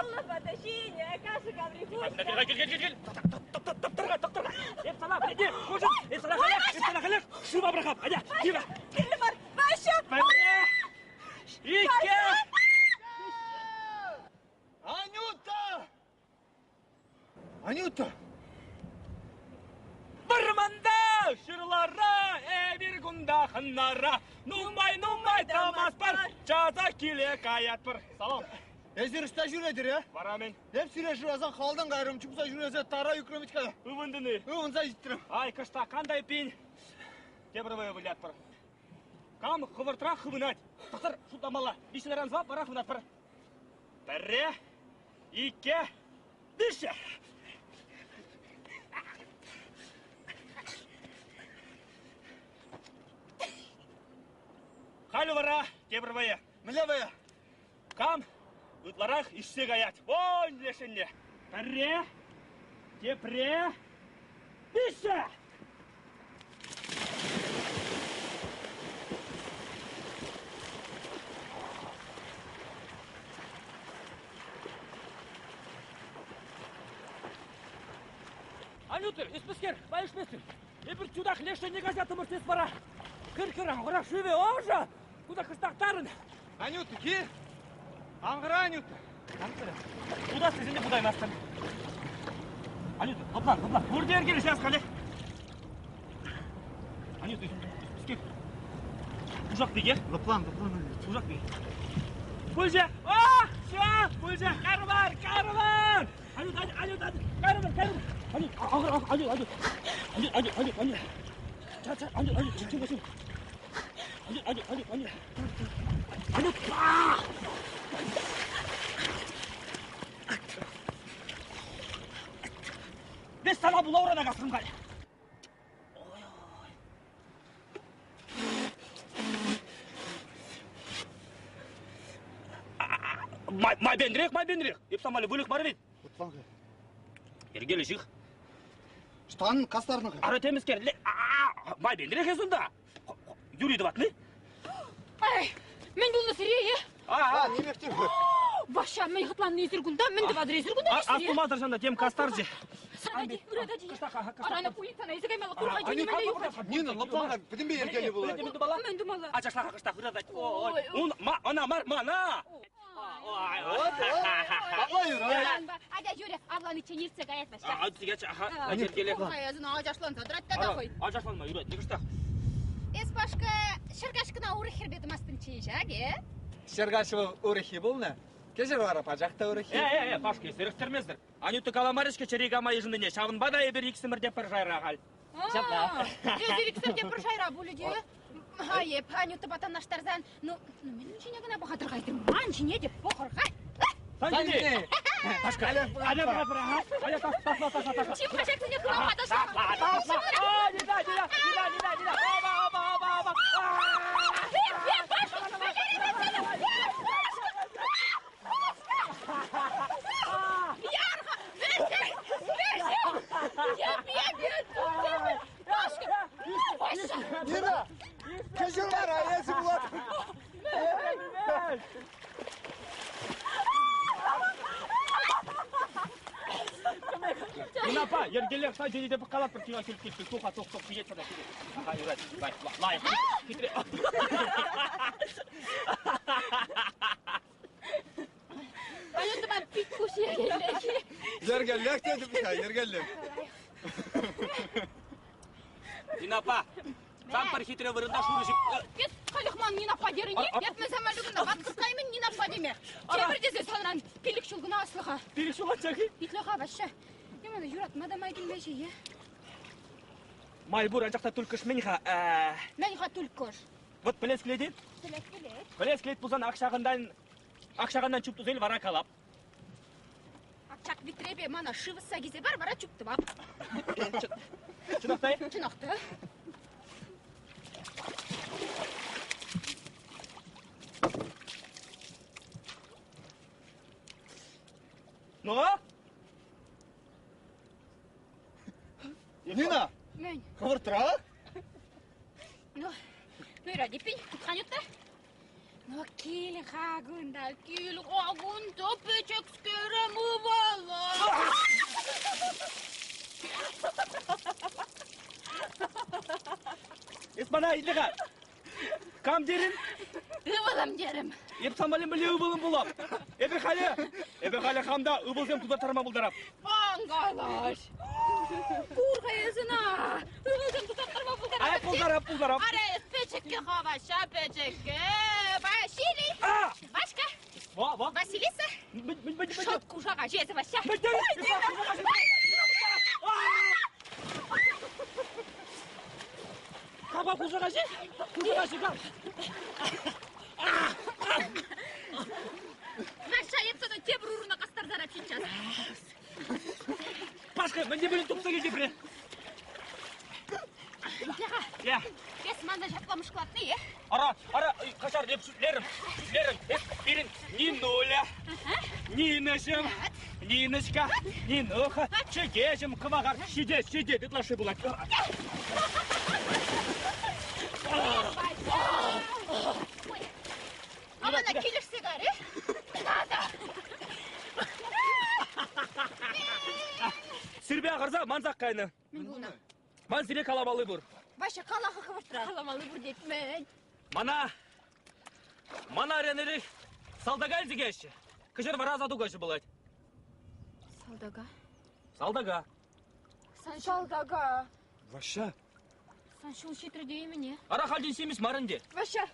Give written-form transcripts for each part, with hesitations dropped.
Пата ҫинӗ, кашӑк аври хуҫнӑ. Кил, кил, кил, кил. Тӑптӑр-ха, тӑптӑр-ха. Эп сана, пӗлете, кушӑн, эп сана халех, эп сана халех шыва пӑрахап. Атя, кил. Кирлӗ мар, Ваҫҫа! Пӗрре, иккӗ. Анюта! Анюта! Вӑрманта, ҫырлара, эпир кунта хӑнара. Нумай-нумай тӑмастпӑр, часах киле каятпӑр. Салам. Эсир ӑҫта ҫӳретӗр, э? Вара мӗн? Эп сире шырасан халтан кайрӑм, чупса ҫӳресе тара ӳкрӗм вӗт-ха. Ывӑнтӑн-и? Ывӑнса ҫитрӗм. Ай, кӑштах кан та эппин. Тепӗр вӑйӑ вылятпӑр. Кам хӑвӑртрах хывӑнать? Тӑхтӑр, шутламалла. Виҫҫӗрен звап, вара хывӑнатпӑр. Пӗрре, иккӗ, виҫҫӗ. Халӗ вара тепӗр вӑйӑ. Мӗнле вӑйӑ? Кам ытларах ишсе каять? Ой, лешӗнне. Пӗрре, тепре, виҫҫӗ! Анютӑр, ӗҫмескер, май ӗҫместӗн. Эпир чутах лешӗнне кайса тӑмӑртес вара. Кӗр-кӗр, ангӑра шывӗ ӑшӑ. Кунта кӑштах тарӑн. Анюта, ки! Ангӑра, Анюта! Ангӑра. Путас тесен те путаймастӑн. Анюта, лӑплан, лӑплан. Пурте ӗркелӗ ҫас халех. Анюта, ӳскер. Ушак пекех. Лӑплан, лӑплан, Анюта. Ушак пекех. Пулчӗ! А! Все! Пулчӗ! Карвар! Карвар! Анюта, Анюта, Анюта! Карвар, карвар! Анюта, Анюта, Анюта, Анюта! Анюта, Анюта, Анюта! Ча, ча, Анюта, Анюта, чим, чим! Анюта, Анюта, Анюта, Анюта! Анюта! А! Без сана була урана касрӑм халь. Майбенрех, майбенрех. Эп самали выльӑх мар ведь. Йӗркеллӗ ҫых. Штан кастарнӑ-ха. Ара темӗскер. Майбенрех эс унта. Юрий тӑватни? Ай, мӗн пулнӑ сире, е? А, нимех те. Ваҫҫа, мӗн хӑтланнӑ эсир кунта? Мӗн тӑватӑр эсир кунта? Астумасӑр ҫанна тем кастарчӗ. Саради, ыратать. Арана пулицана илсе каймалла, курка тӳлемелле юхать. Нина, лӑплан-ха, пӗтӗмпе йӗркеллӗ пулать. Мӗн тумалла? Ачашлаха кӑштах ыратать. Ой, ун, ма, ӑна мар, мана! Вот, апла юрать. Атя, Юря, авланиччен иртсе каять Ваҫҫа. Аха, йӗркелле. Ачашланса тӑрать тата хӑй. Ачашланма юрать, не кӑштах. Эс, Пашка, ҫӗркаҫ кӑна урӑх хӗрпе тӑмастӑнччӗ ҫак, э? Ҫӗркаҫ вӑл урӑххи пулнӑ, кӗҫӗр вара пачах та урӑххи. Э, э, э, Пашка, эсир ӳстермесӗр. Анюта каламарӗ-ҫке чӗри кама йышӑннине, ҫавӑнпа та эпир иксӗмӗр те пӗр шайра халь. Ҫапла. Эсир иксӗр те пӗр шайра пулӗ те. А эп Анютӑпа танлаштарсан, ну, ну мӗн ҫине кӑна пӑхатӑр-ха эсир? Ман ҫине те пӑхӑр-ха. Сан ҫине! Пашка, аля пӑхатпӑр, ага. Аля, тасла, тасла, тасла. Чим, хаҫатсене хывма тасла. Тасла! А, не да, не да, не да, не да, не да. Оба, оба, оба, оба. Нина, кӗҫӗр вара, эсӗ пулатӑн. Нина апа, йӗркеллех сан ҫине те пӑхкалатпӑр, кина кил, кил, кил, туха, тух, тух, килет сана, килет. Аха, юрать, лайӑх, лайӑх, хитре. Анютӑпа пит куҫ йӗркеллех. Йӗркеллех тетӗп-ха, йӗркеллех. Нина апа, сан пӗр хитре вырӑнта шурӑ ҫип... Эс халех ман Нина аппа терӗн-и? Эп мӗн сан валли кунта ваткӑскаймӑн Нина аппа теме. Тепӗр тесе санран пилӗк ҫул кӑна аслӑ-ха. Пилӗк ҫул анчах-и? Итле-ха, Ваҫҫа. Мана юратма та май килмеҫҫӗ, е? Май пур, анчах та тульккӑш мӗн-ха? Мӗн-ха тульккӑш? Вот пӗлес килет-и? Пӗлес килет. Пӗлес килет пулсан ак ҫакӑнтан ак ҫакӑнтан чуп туса ил, вара калап. Ак ҫак витрепе мана шыв ӑсса килсе пар, вара чуп тӑвап. Чӑнах та-и? Чӑнах та. Ну? Нина! Мӗн? Хӑвӑртрах! Ну, ну юрать эппин, Анюта. Ну, кил-ха кунта, кил-ха кунта, пӗчӗкскерӗм ывӑлӑм. Эс мана итле-ха. Кам терӗн? Ывӑлӑм терӗм. Эп сан валли мӗнле ывӑлӑм пулап? Эпӗ халӗ, эпӗ халӗ хам та ывӑлсем тутарма пултарап. Ан калаҫ. Кур-ха эс ӑна. Ывӑлсем тутарма пултарап. Ай, пултарап, пултарап. Ара, эс пӗчӗккӗ хаваҫа, пӗчӗккӗ. Василий! Васька! Ва, ва. Василиса! Шӑт кушака ҫесӗ, Вася. Капа кушака ҫи? Кушака ҫи, кап. Вася, эп сана тепӗр урӑна кастарса сейчас. Пашка, мӗнле пӗлен тупса килчӗ пире? Я. Эс мана ҫапла мӑшкӑлатни, э? Ара, ара, каҫар, эп шӳтлерӗм, шӳтлерӗм. Эс пирӗн Нинуля, Нинӑҫӑм, Ниночка, Нинуха, чӗкеҫӗм, кӑвакар. Ҫитет, ҫитет, ытлашши пулать. А мана килӗшсе карӗ. Сирпе ахӑрса мансах кайнӑ. Мӗн пулнӑ? Ман сире каламалли пур. Вася, кала-ха хӑвӑртрах. Каламалли пур тет. Мӗн? Мана мана аренӑри салтака илсе килеҫҫӗ. Кӗҫӗр вара сату каҫӗ пулать. Салтака? Салтака. Сан Салтака. Ваҫҫа. Сан ҫул ҫитрӗ тееймӗн-и? Ара хальтен симӗс мар ӗнтӗ. Ваҫҫа,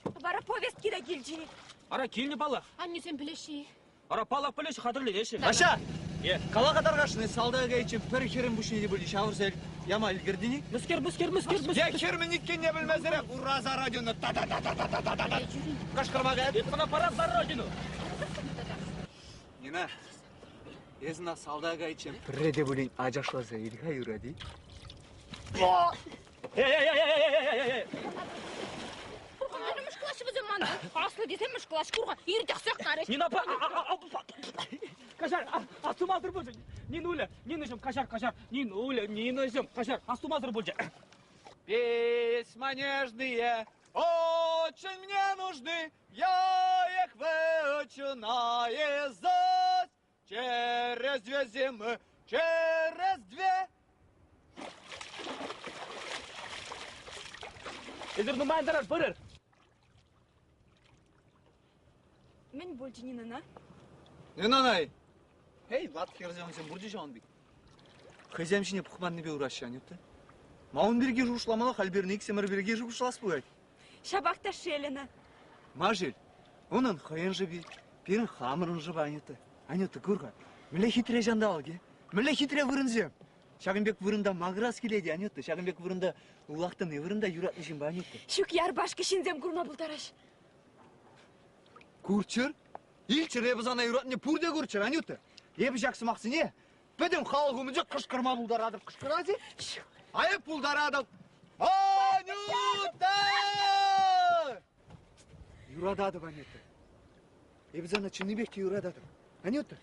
вара повестки та килчӗ. Ара килнӗ паллах. Аннӳсем пӗлеҫҫӗ-и? Ара паллах пӗлеҫҫӗ, хатӗрленеҫҫӗ. Ваҫҫа! Е. Кала тархасшӑн, салтака кайиччен пӗр хӗрӗн пуҫне те пулин ҫавӑрса яма ӗлкӗртӗн-и? Мӗскер, мӗскер, мӗскер, мӗскер? Е хӗрмӗн иккенне пӗлмесӗрех ура за родину та-та-та-та-та-та-та кӑшкӑрма каять. Эп сана пора за родину. Нина, эс ӑна салтака кайиччен пӗрре те пулин ачашласа ил-ха юрать-и? Эй, эй, эй, эй, эй, эй, эй! Пӗрремӗш класс вӗсем ман. Аслӑ тесеммӗш класс кур-ха, иртӗхсех карӗҫ. Нина аппа, каҫар, астумасӑр пулчӗ. Нинуля, Нинӑҫӑм, каҫар, каҫар. Нинуля, Нинӑҫӑм, каҫар, астумасӑр пулчӗ. Письма нежные очень мне нужны, я их выучу наизусть. Через две зимы, через две. Эсир нумай тӑрӑр, пырӑр. Мӗн пулчӗ Нинӑна? Нинанай! Эй, ват хӗрсем пурте ҫавӑн пек. Хӑйсем ҫине пӑхманнипе ураҫҫӗ, Анюта. Ма ун пирки шухӑшламалла, халь пирӗн иксӗмӗр пирки шухӑшлас пулать. Ҫапах та шел ӑна. Ма шел? Унӑн хӑйӗн шӑпи, пирӗн хамӑрӑн шӑпа, Анюта. Анюта, кур-ха, мӗнле хитре ҫанталӑк-и? Мӗнле хитре вырӑнсем? Ҫакӑн пек вырӑнта макӑрас килет-и, Анюта? Ҫакӑн пек вырӑнта улах тӑни вырӑнта юратнӑ ҫынпа, Анюта. Ҫук, ярпашка ҫынсем курма пултараҫ. Курччӑр, илччӗр, эпӗ сана юратнине пурте курччӑр, Анюта. Эпӗ ҫак сӑмахсене пӗтӗм халӑх умӗнче кӑшкӑрма пултаратӑп. Кӑшкӑрас-и? А эп пултаратӑп. Анюта! Юрататӑп, Анюта. Эпӗ сана чӑннипех те юрататӑп. Анюта,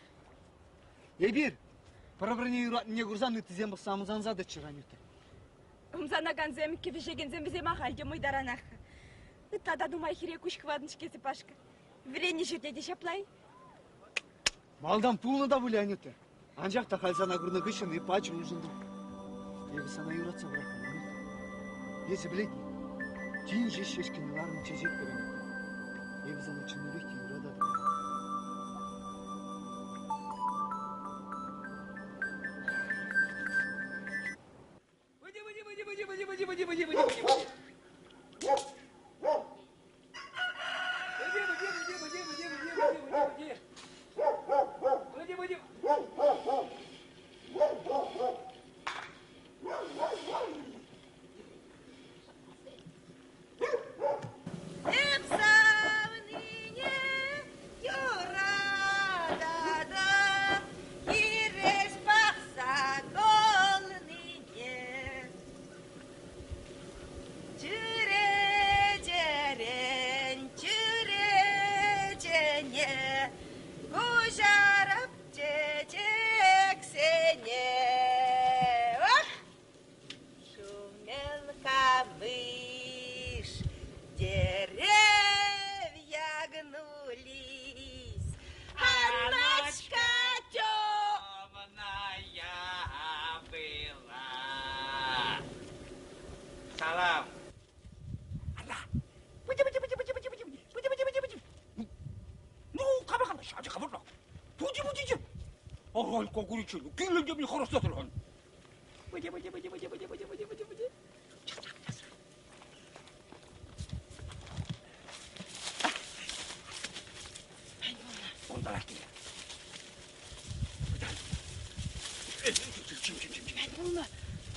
эпир пӗр-пӗрне юратнине курсан ыттисем пӑхса ӑмсанса тӑччӑр, Анюта. Ӑмсанакансем, кӗвӗҫекенсем вӗсем ахаль те мӑй таранах. Ытла та нумай хӗре куҫ хыватӑн-ҫке Пашка. Вӗреннӗ ҫӗрте те ҫапла-и? Малтан пулнӑ та пулӗ, Анюта. Анчах та халь сана курнӑ хыҫҫӑн эп пач улшӑнтӑм. Эпӗ сана юратса пӑрахрӑм, Анюта. Эсӗ пӗлетӗн, тин ҫеҫ ҫеҫкене ларнӑ чечек пек, Анюта. Эпӗ сана чӑннипех те юрататӑп. Выйди, выйди, выйди, выйди, выйди, выйди, выйди, выйди, выйди, выйди. Выйди, выйди, выйди, выйди, выйди, выйди, выйди, выйди. Выйди, выйди. Эп савнине Ага, куриччен. Килӗн те хӑраса тӑран. Пыте, пыте, пыте, пыте, пыте, пыте, пыте, пыте, пыте. Унтарах киле. Мӗн пулнӑ?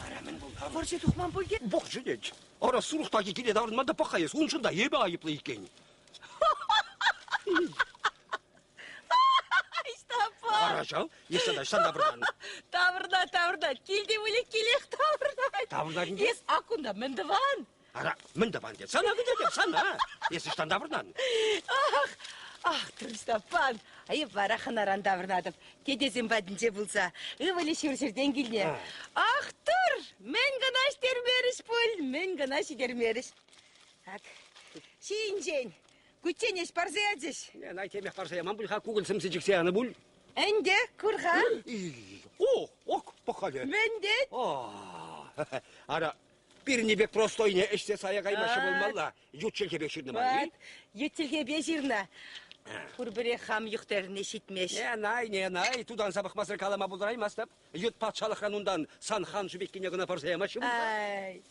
Ара, мӗн пулнӑ? Вӑрҫӑ тухман пуль те? Вӑрҫӑ тет. Ара, сурӑх таки киле таврӑнман та пӑх-ха эс, уншӑн та эпӗ айӑплӑ иккен. Ҫтаппан! Ара ҫав, эс тата ӑҫтан таврӑнан? Таврӑнать, таврӑнать. Килте выльӑх килех таврӑнать. Таврӑнать ӗнтӗ? Эс акунта мӗн тӑван? Ара, мӗн тӑван тет? Сана кӗтетӗп, сана. Эс ӑҫтан таврӑнан? Ах, ах, Ҫтаппан, эп вара хӑнаран таврӑнатӑп. Тетесем патӗнче пулса. Ывӑлӗ ҫурҫӗртен килнӗ. Ах, тур! Мӗн кӑна ҫитермерӗҫ пуль, мӗн кӑна ҫитермерӗҫ. Так, ҫийӗнчен кучченеҫ парса ячӗҫ. Най темех парса яман пуль-ха, кукӑль сӗмсе чиксе янӑ пуль. Ӗнтӗ, кур-ха. О, ок, пӑх-халӗ. Мӗн тет? Ара, пирӗнни пек простойне ӗҫсе сая каймаҫҫӗ пулмалла. Ют чӗлхепе ҫырнӑ мар-и? Ют чӗлхепе ҫырнӑ. Пурпӗрех хам юхтарни ҫитмест. Не най, не най, тутанса пӑхмасӑр калама пултараймастӑп. Ют патшалӑхран унтан сан хан шӳпеккине кӑна парса ямаҫҫӗ пулсан. Ай,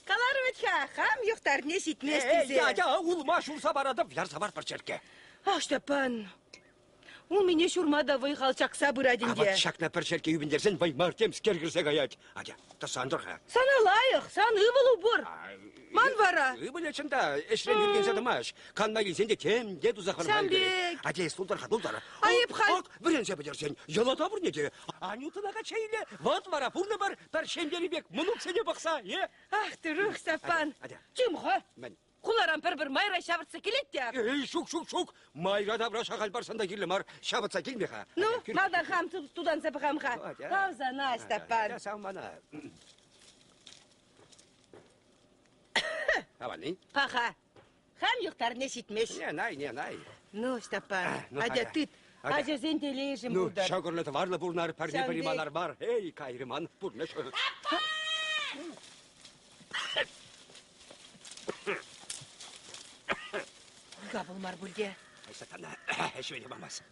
каларӑм вӗт-ха, хам юхтарне ҫитмест тесе. Эй, ятя, улма ҫурса паратӑп, ярса пар пӗр черкке. Ах, Ҫтаппан, улмине ҫурма та вӑй-хал чакса пырать ӗнтӗ. Апат ҫакна пӗр черкке ӳпӗнтерсен вӑй мар темскер кӗрсе каять. Атя, тӑссан тӑр-ха. Сана лайӑх, сан ывӑлу пур. Ман вара. Ывӑлӗ чӑн та ӗҫрен ӳркенсе тӑмасть. Канма килсен те тем те туса хӑрма Ҫам ӗлкӗрет. пек. Атя, эс тултар-ха, тултар. А эп халь... Ок, вӗренсе пӗтерсен йӑлӑта пурне те. Анютӑна качча иле. Вӑт вара пурнӑпӑр пӗр ҫемьери пек мӑнуксене пӑхса, е? Ах, тӑрух, Степан. Атя. Чим-ха. Мӗн? Хуларан пӗр-пӗр майра ҫавӑртса килет те. Эй, ҫук, ҫук, ҫук. Майра тавра шахаль парсан та кирлӗ мар. Ҫавӑтса килме-ха. Ну, малтан хам тутанса пӑхам-ха. Тав сана, Степан. Атя, сав мана. Аван-и? Паха. Хам юхтарне ҫитмест. Не, най, не, най. Ну, Ҫтаппан, Ну, атя атя. тыт. Атя. Ачасен телейӗшӗн Ну, пултӑр. ҫӑкӑрлӑ тӑварлӑ пурнар, пӗрне Ҫавӑн пӗри пек. манар мар. Эй, кайрӗ ман пурнӑҫ. Капӑл мар пуль те. Ай, сатана, ӗҫме те памасть.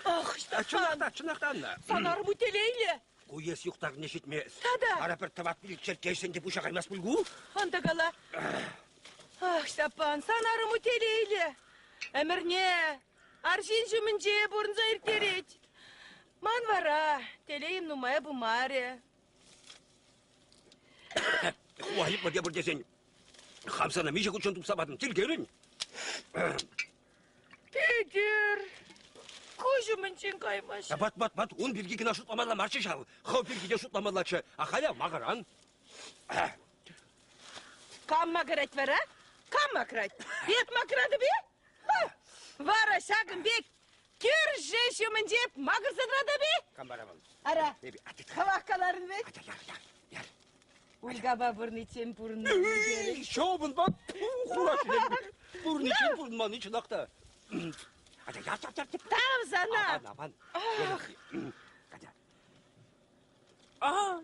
Ах, Ҫтаппан. Чӑнах та, чӑнах та, Анна. Сан арӑму телейлӗ. Ку ес юхтарне ҫитмест. Тата? Ара пӗр тӑват пилӗк черккешсен те пуҫа каймасть пуль ку? Ан та кала. Ах, Ҫтаппан, сан арӑму телейлӗ. Ӗмӗрне арҫын ҫумӗнче пурӑнса ирттерет. Ман вара телейӗм нумая пымарӗ. Ху айӑплӑ тепӗр тесен, хам сана миҫе хутчен тупса патӑм, тиркерӗн. Петӗр, куҫ умӗнчен каймасть. Бат, бат, бат, ун пирки кӑна шутламалла марччӗ ҫав. Хӑв пирки те шутламаллаччӗ. А халӗ макӑран. Кам макӑрать вара? Кам макӑрать? Эп макӑратӑп-и? Вара ҫакӑн пек кӳршӗ ҫумӗнче макӑрса тӑратӑп-и? Кам вара вӑл? Ара, Эпӗ, атя, хӑвах каларӑн вӗт. атя, яр, яр, яр. Улькапа пурниччен пурӑннӑ. Ҫавӑнпа хура Пурниччен пурӑнманни чӑнах та. Атя, яр, яр, яр, Тав сана! Аван, аван. Атя. А,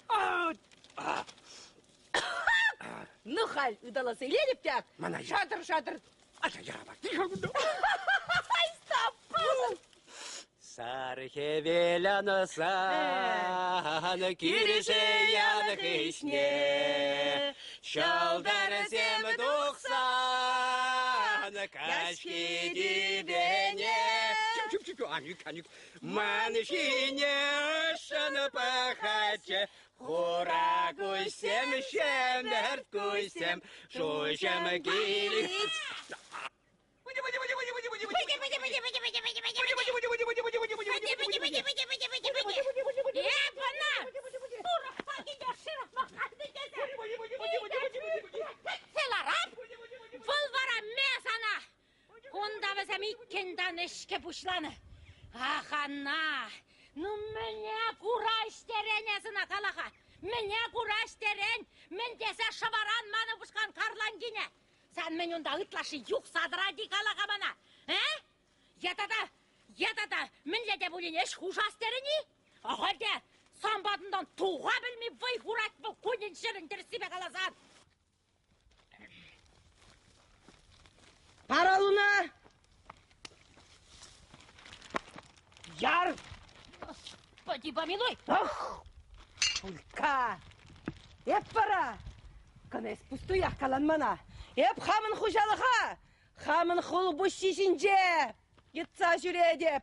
а, а. Ну халь ыталаса илетӗп те. Мана Шатӑр-шатӑр. Атя, яра пар. Ай, стоппа! Сар хӗвел анӑсан килӗше ял хыҫне Ҫӑлтӑрсем тухсан каҫхи тӳпене Чуп-чуп-чуп, Анюк, Анюк, ман ҫине ӑшшӑн пӑхатчӗ Хура куҫсем, ҫӗмӗрт куҫсем, шуҫӑм килет. Вӑл вара ме сана! Кунта вӗсем иккӗн тан ӗҫке пуҫланӑ. Ах, Анна, ну мӗне кура ӗҫтерен эс ӑна кала-ха? Мӗне кура ӗҫтерен? Мӗн тесе шӑваран ман упӑшкан карланкине? Сан мӗн унта ытлашши юхса тӑрать-и кала-ха мана, э? Е тата, е тата мӗнле те пулин ӗҫ хушас терӗн-и? Ахаль те сан патӑнтан туха пӗлми вӑй хурать вӑл кунӗн-ҫӗрӗн тӗрӗссипе каласан. Пара луна! Яр! Господи помилуй! Ах, Улька! Эп вара! Кӑна эс пустуях калан мана. Эп хамӑн хуҫалӑха, хамӑн хулпуҫҫи ҫинче йӑтса ҫӳретӗп.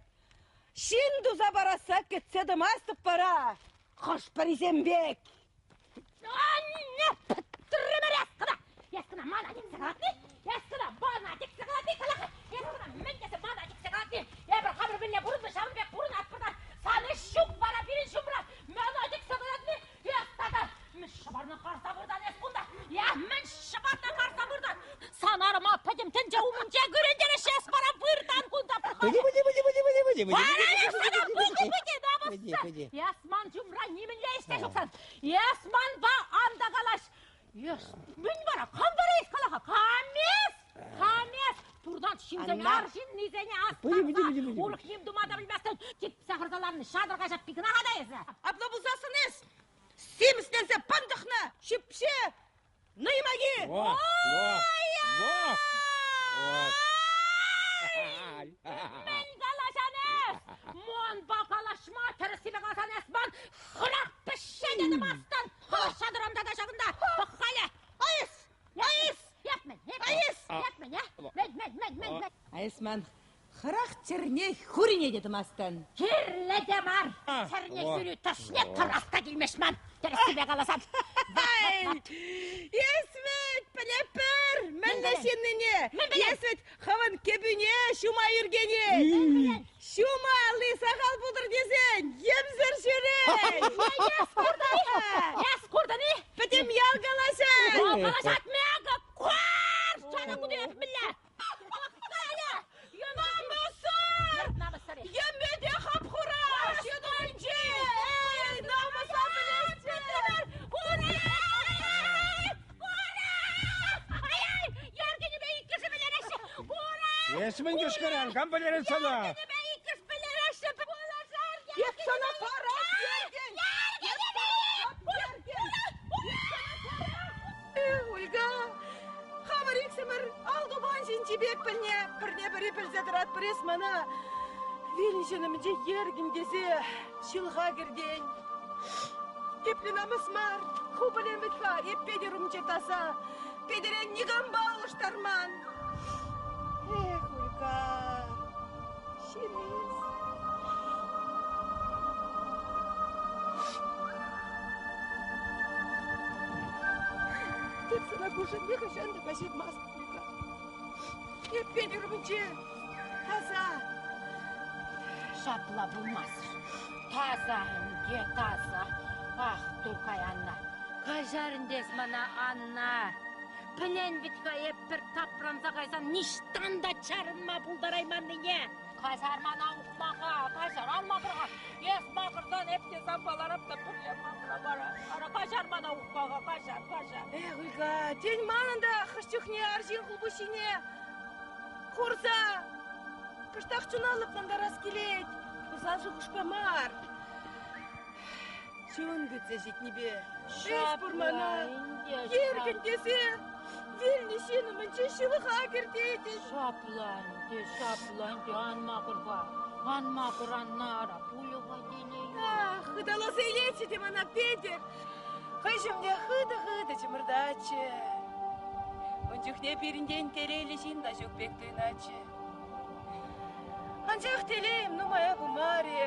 Ҫын туса парасса кӗтсе тӑмастӑп вара, хӑш-пӗрисем пек. Анне, пӗтрӗмӗр эс кӑна! Эс кӑна мана тӗксе калатни? Эс кӑна мана тӗксе калатни? Кала-ха, эс кӑна мӗн тесе мана тӗксе калатни? Эпир хамӑр мӗнле пурӑннӑ, ҫавӑн пек пурӑнатпӑр та сан ӗҫ ҫук вара пирӗн ҫумра. Мана тӗксе калатни? Эс тата мӗн ҫӑварна карса выртан эс кунта? Е мӗн ҫӑварна карса выртан? Сан арӑма пӗтӗм тӗнче умӗнче кӳрентереҫҫӗ, эс вара выртан кунта. Пыти, пыти, пыти, пыти, пыти, пыти, пыти. Вара эс сана пыти, пыти, намӑссӑр. Эс ман ҫумра нимӗнле ӗҫ те ҫук сан. Эс манпа ан та калаҫ. Эс мӗн вара, кам вара эс кала-ха? Кам эс? Кам эс? Туртан ҫынсен арҫыннисене астарса урӑх ним тума та пӗлместӗн. Типсе хӑрса ларнӑ ҫатӑр каҫаппи кӑна-ха та эсӗ. Апла пулсассӑн эс симӗсленсе пӑнтӑхнӑ ҫӳпҫе нӑймаки! Во, во, во! Мӗн калаҫан эс? Манпа калаҫма тӗрӗссипе каласан эс ман хӑрах пӗҫҫе те тӑмастӑн. Ҫатӑрам тата ҫакӑнта. Пӑх-халӗ. Айс! Айс! Ятмӗн, айс! Ятмӗн, а? Мӗн, мӗн, мӗн, мӗн, мӗн? Айс ман хӑрах чӗрне хурине те тӑмастӑн. Кирлӗ те мар. Чӗрне хӳри тӑшне тӑрас та килмест ман. Тӗрӗссипе каласан. Эс вӗт пӗлетпӗр мӗнле ҫыннине. Эс вӗт хӑвӑн кӗпӳне ҫума ӳркенет. Ҫума алли сахал пултӑр тесен йӗмсӗр ҫӳрет. Эс куртӑн-и? Эс куртӑн-и? Пӗтӗм ял калаҫать. Ял калаҫать мекӗ. Кур! Ҫакӑ куни эп мӗнле? Намӑссӑр! Йӗммете хап-хура! Ҫын умӗнче! Эй, намӑса пӗлесчӗ! Ура! Ура! Ай-ай! Йӗркенӗпе иккӗшӗ вӗлереҫҫӗ! Ура! Эс мӗн кӑшкӑран? Кам вӗлерет сана? Йӗркенӗпе иккӗш вӗлереҫҫӗ! Пулӑшӑр! Эп сана парап, Йӗркен! Эх, Улька, хамӑр иксӗмӗр ал тупан ҫинчи пек пӗлне пӗрне-пӗри пӗлсе тӑратпӑр эс мана. Вилнӗ ҫын умӗнче еркӗн тесе ҫылӑха кӗртен. Тепле намӑс мар, ху пӗлен вӗт-ха, эп Петӗр умӗнче таса. Петӗре никампа улӑштарман. Эх, Улька, ҫын эс. Тек сана кушӑн нихӑҫан та каҫармастӑп, Улька. Эп Петӗр умӗнче таса. Ҫапла пулмасть. Таса ӗнтӗ, таса. Ах, Туркай Анна, каҫар ӗнтӗ эс мана, Анна. Пӗлен вӗт-ха эп пӗр тапранса кайсан ниҫтан та чарӑнма пултарайманнине. Каҫар мана, ухмаха, каҫар, ан макӑр-ха. Эс макӑрсан эп те санпа ларап та пӗрле макӑра вара. Ара, каҫар мана, ухмаха, каҫар, каҫар. Эх, Улька, тен, манӑн та хӑш чухне арҫын хулпуҫҫине хурса кӑштах чуна лӑплантарас килет. Усал шухӑшпа мар. Чун кӳтсе ҫитнипе ӗҫ пур мана. Еркӗн тесе вилнӗ ҫын умӗнче ҫылӑха кӗртетӗн. Ҫапла ӗнтӗ, ҫапла ӗнтӗ, ан макӑр-ха. Ан макӑр, Анна, ара, пулӗ-ха телейӗ. Ах, ыталаса илетчӗ те мана Петӗр. Хӑй ҫумне хытӑ-хытӑ чӑмӑртатчӗ. Ун чухне пирӗнтен телейлӗ ҫын та ҫук пек туйӑнатчӗ. Анчах телейӗм нумая пымарӗ.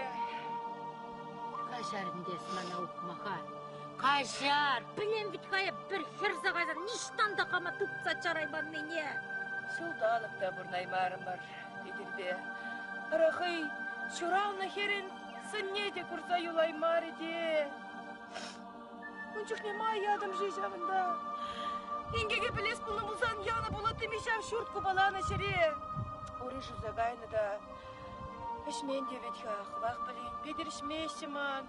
Каҫар ӗнтӗ эс мана, ухмаха. Каҫар! Пӗлем вӗт-ха эп пӗр хӗрсе кайсан ниҫтан та хама тытса чарайманнине. Ҫулталӑк та пурӑнаймарӑмӑр Петӗрпе. Ара хӑй ҫуралнӑ хӗрӗн сӑнне те курса юлаймарӗ те. Ун чухне ма ятӑм-ши ҫавӑнта? Инкеке пӗлес пулнӑ пулсан янӑ пулаттӑм-и ҫав ҫурт купаланӑ ҫӗре? Ури шуса кайнӑ та ӗҫмен те вӗт-ха, хӑвах пӗлен, Петӗр ӗҫмеҫҫӗ ман.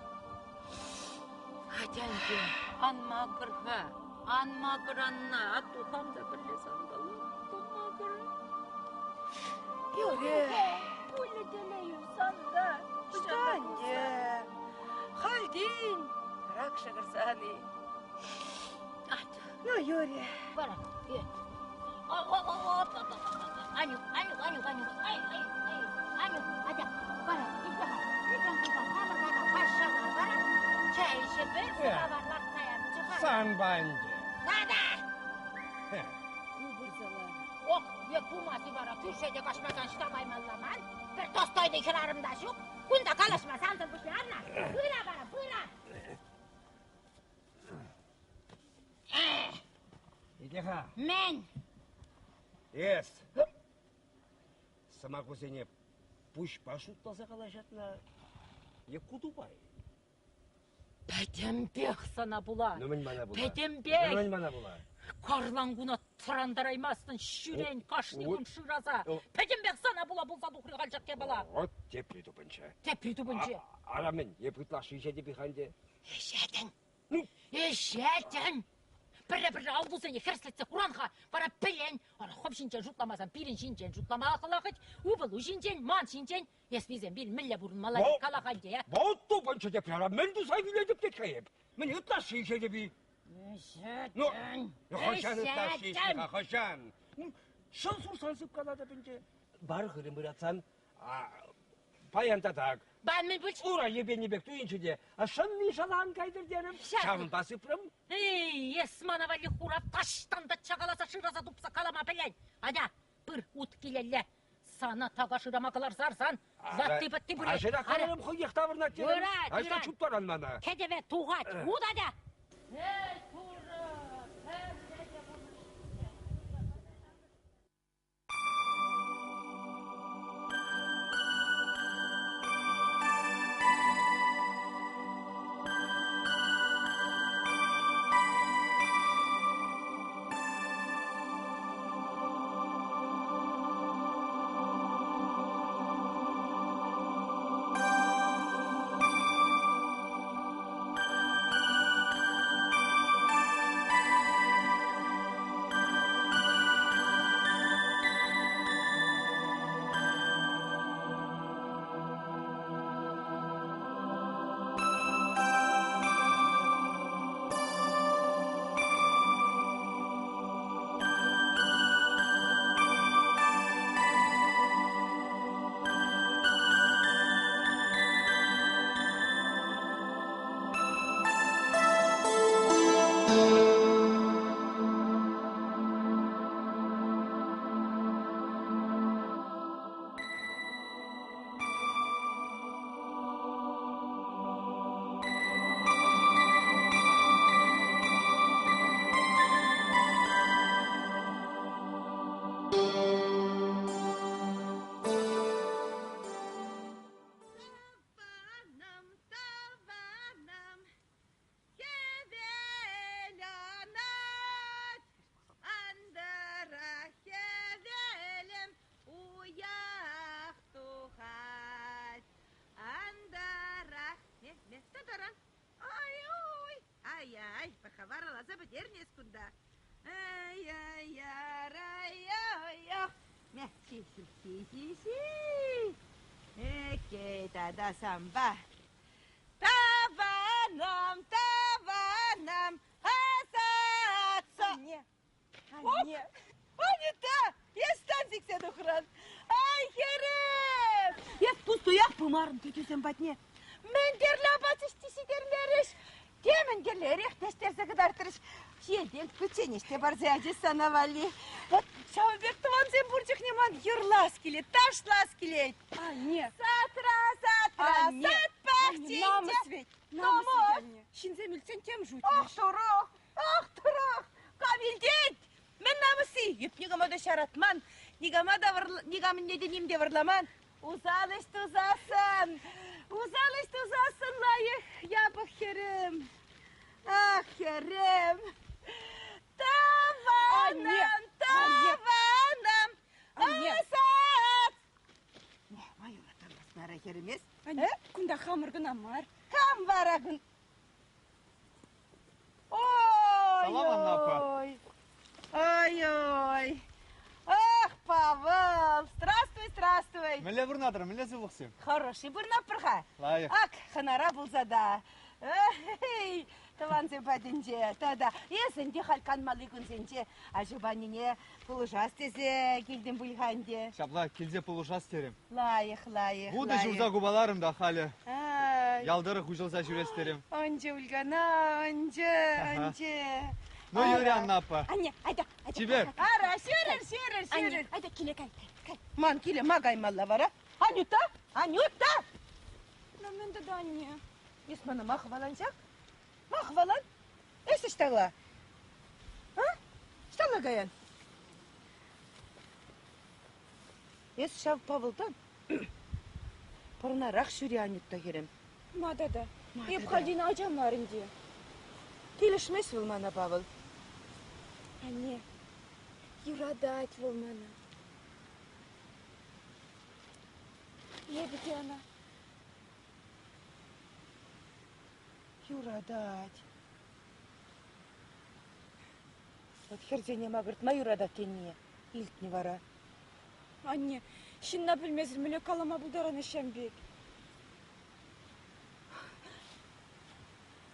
Атя ӗнтӗ, ан макӑр-ха, ан макӑр, Анна, атту хам та пӗрле санпала макӑр. Юрӗ. Пулӗ телейӳ санта. Ӑҫта ӗнтӗ? Халь тин рак шӑхӑрсан-и? Ну, юрӗ. Вара, Анюк, Анюк, Анюк, Анюк, ай, ай, ай, Анюк, атя, вара, илсе-ха, илсе-ха, хамӑр пата, паша. Пӗр сӑмавар лартса янӑччӗ-ха. Санпа ӗнтӗ. Тата! Хупӑрса лар. Ох, е пулмасть вара, кӳрше те каҫмасан ӑҫта каймалла ман? Пӗр достойный хӗрарӑм та ҫук. Кунта калаҫма сансӑр пуҫне Анна, пыра вара, пыра! Итле-ха. Мӗн? Эс сӑмахусене пуҫпа шутласа калаҫатна е кутупа-и? Пӗтӗмпех сана пула. Ну, мӗн мана пула? Пӗтӗмпех. Ну, мӗн мана пула? Карланкуна тӑрантараймастӑн ҫӳрен кашни кун шыраса. Пӗтӗмпех сана пула пулса тухрӗ халь ҫак япала. Вот тепри тупӑнчӗ. Тепри тупӑнчӗ. Ара мӗн, эп ытлашши ӗҫетӗп-и-ха ӗнтӗ? Ӗҫетӗн. Ӗҫетӗн. Пӗрре-пӗрре аллусене хӗрслетсе хуран-ха, вара пӗлен. Ара, хӑв ҫинчен шутламасан пирӗн ҫинчен шутлама хӑлахать. Ывӑлу ҫинчен, ман ҫинчен. Эс вилсен мӗнле пурӑнмалла кала-ха ӗнтӗ. Вӑл тупӑнчӗ тепре, ара, мӗн туса вилетӗп тет-ха эп? Мӗн ытлашши ӗҫетӗп-и? Ну, хӑҫан ытлашши ӗҫнӗ-ха, хӑҫан? Шӑл сурсан сыпкалатӑп ӗнтӗ. Бар хырӑм ыратсан, паян татак. Бан мӗн пулчӗ? Ура йӗпеннӗ пек туйӑнчӗ те, шӑнни шала ан кайтӑр терӗм. Ҫавӑнпа сыпрӑм. Эй, эс мана валли хура таҫтан та чакаласа шыраса тупса калама пӗлен. Атя, пыр ут килелле. Сана така шырама кӑларса арсан, ватти-пӑтти пырать. Аҫӑра хӑрӑм хӑех таврӑнать терӗм. Пырать, Аҫта пырать. чуптаран мана. Кӗтӗве тухать, ут атя. Эй, Турӑ, пӗрре те пурнӑҫ. Тӑванӑм, тӑванӑм, хӗвел анать, антӑрах хӗвелӗм уях тухать. Антӑрах, ме, ме, тӑтӑран. Ай-ой, ай-ай, пӑрхавараласа пӗтернӗ эс кунта. Ай-яй-яр-ай-яй-ях. Ме, ҫи, ҫи, ҫи, ҫи, ҫи. Эккей, тата санпа. Тӑванӑм, тӑванӑм, асатса. Анне, анне. Анита, эс тан сиксе тухрӑн. Ай, хӗрӗм! Эс пустуях пымарӑн тетесем патне. Мӗн тӗрлӗ апат ӗҫти ҫитермерӗҫ. Темӗн тӗрлӗ эрех тӗстерсе кӑтартрӗҫ. Ҫиелтен пӗччен те парса ячӗҫ сана валли. Вот ҫавӑн пек тӑвансем пур чухне ман юрлас килет, ташлас килет. Анне! Сатра, сатра, Анне! сад пахчинче. Намӑс ведь! Намӑс Намӑс! ведь, анне! Ҫынсем илтсен тем Ох, шутлӗҫ. турӑх! Ох, турӑх! Кам илтет? Мӗн намӑсси? Йӗп никама та ҫаратман, никама та никамӑнне те ним те вӑрламан. Усал ӗҫ тусассӑн, усал ӗҫ тусассӑн лайӑх япӑх хӗрӗм. Ах, хӗрӗм. Тӑванӑм, тӑванӑм, асат. Маюра тавлашмарӗ хӗрӗмес. Анне, кунта хамӑр кӑна мар. Кам вара кун? Ой, Салам, Анна аппа. ой. Ой-ой. Ах, Павӑл, здравствуй, здравствуй. Мӗнле вырнатӑр, мӗнле сывлӑхсем? Хороший вырнатпӑр-ха. Лайӑх. Ак, хӑнара пулса та. Эй, тӑвансем патӗнче тата эс ӗнтӗ халь канмалли кунсенче аҫупа-аннене пулӑшас тесе килтӗм пуль-ха ӗнтӗ. Ҫапла, килсе пулӑшас терӗм. Лайӑх, лайӑх, Вутӑ лайӑх. ҫурса купаларӑм та халӗ. А, Ял тӑрӑх уҫӑлса ҫӳрес терӗм. Ӑнчӗ Улькана, ӑнчӗ, ӑнчӗ. Ну, юрӗ, Анна аппа. Анне, айта, айта. Чипер. Ара, ҫӳрӗр, ҫӳрӗр, Анне, ҫӳрӗр. айта, киле кай, кай, кай. Ман киле ма каймалла вара? Анюта, Анюта! Ну, мӗн тата, анне? Эс мана ма хӑвалан ҫак? Ма хӑвалан? Эс ӑҫталла? А? Ӑҫталла каян? Эс ҫав Павӑлтан пӑрӑнарах ҫӳре, Анюта хӗрӗм. Ма тата? Эп хальтен ача мар ӗнтӗ. Килӗшмест вӑл мана, Павӑл. Анне, юратать вӑл мана. Эпӗ те ӑна. Юратать. Вот хӗрсене макӑртма юратать тенине илтнӗ вара. Анне, ҫынна пӗлмесӗр мӗнле калама пултаран ҫам пек?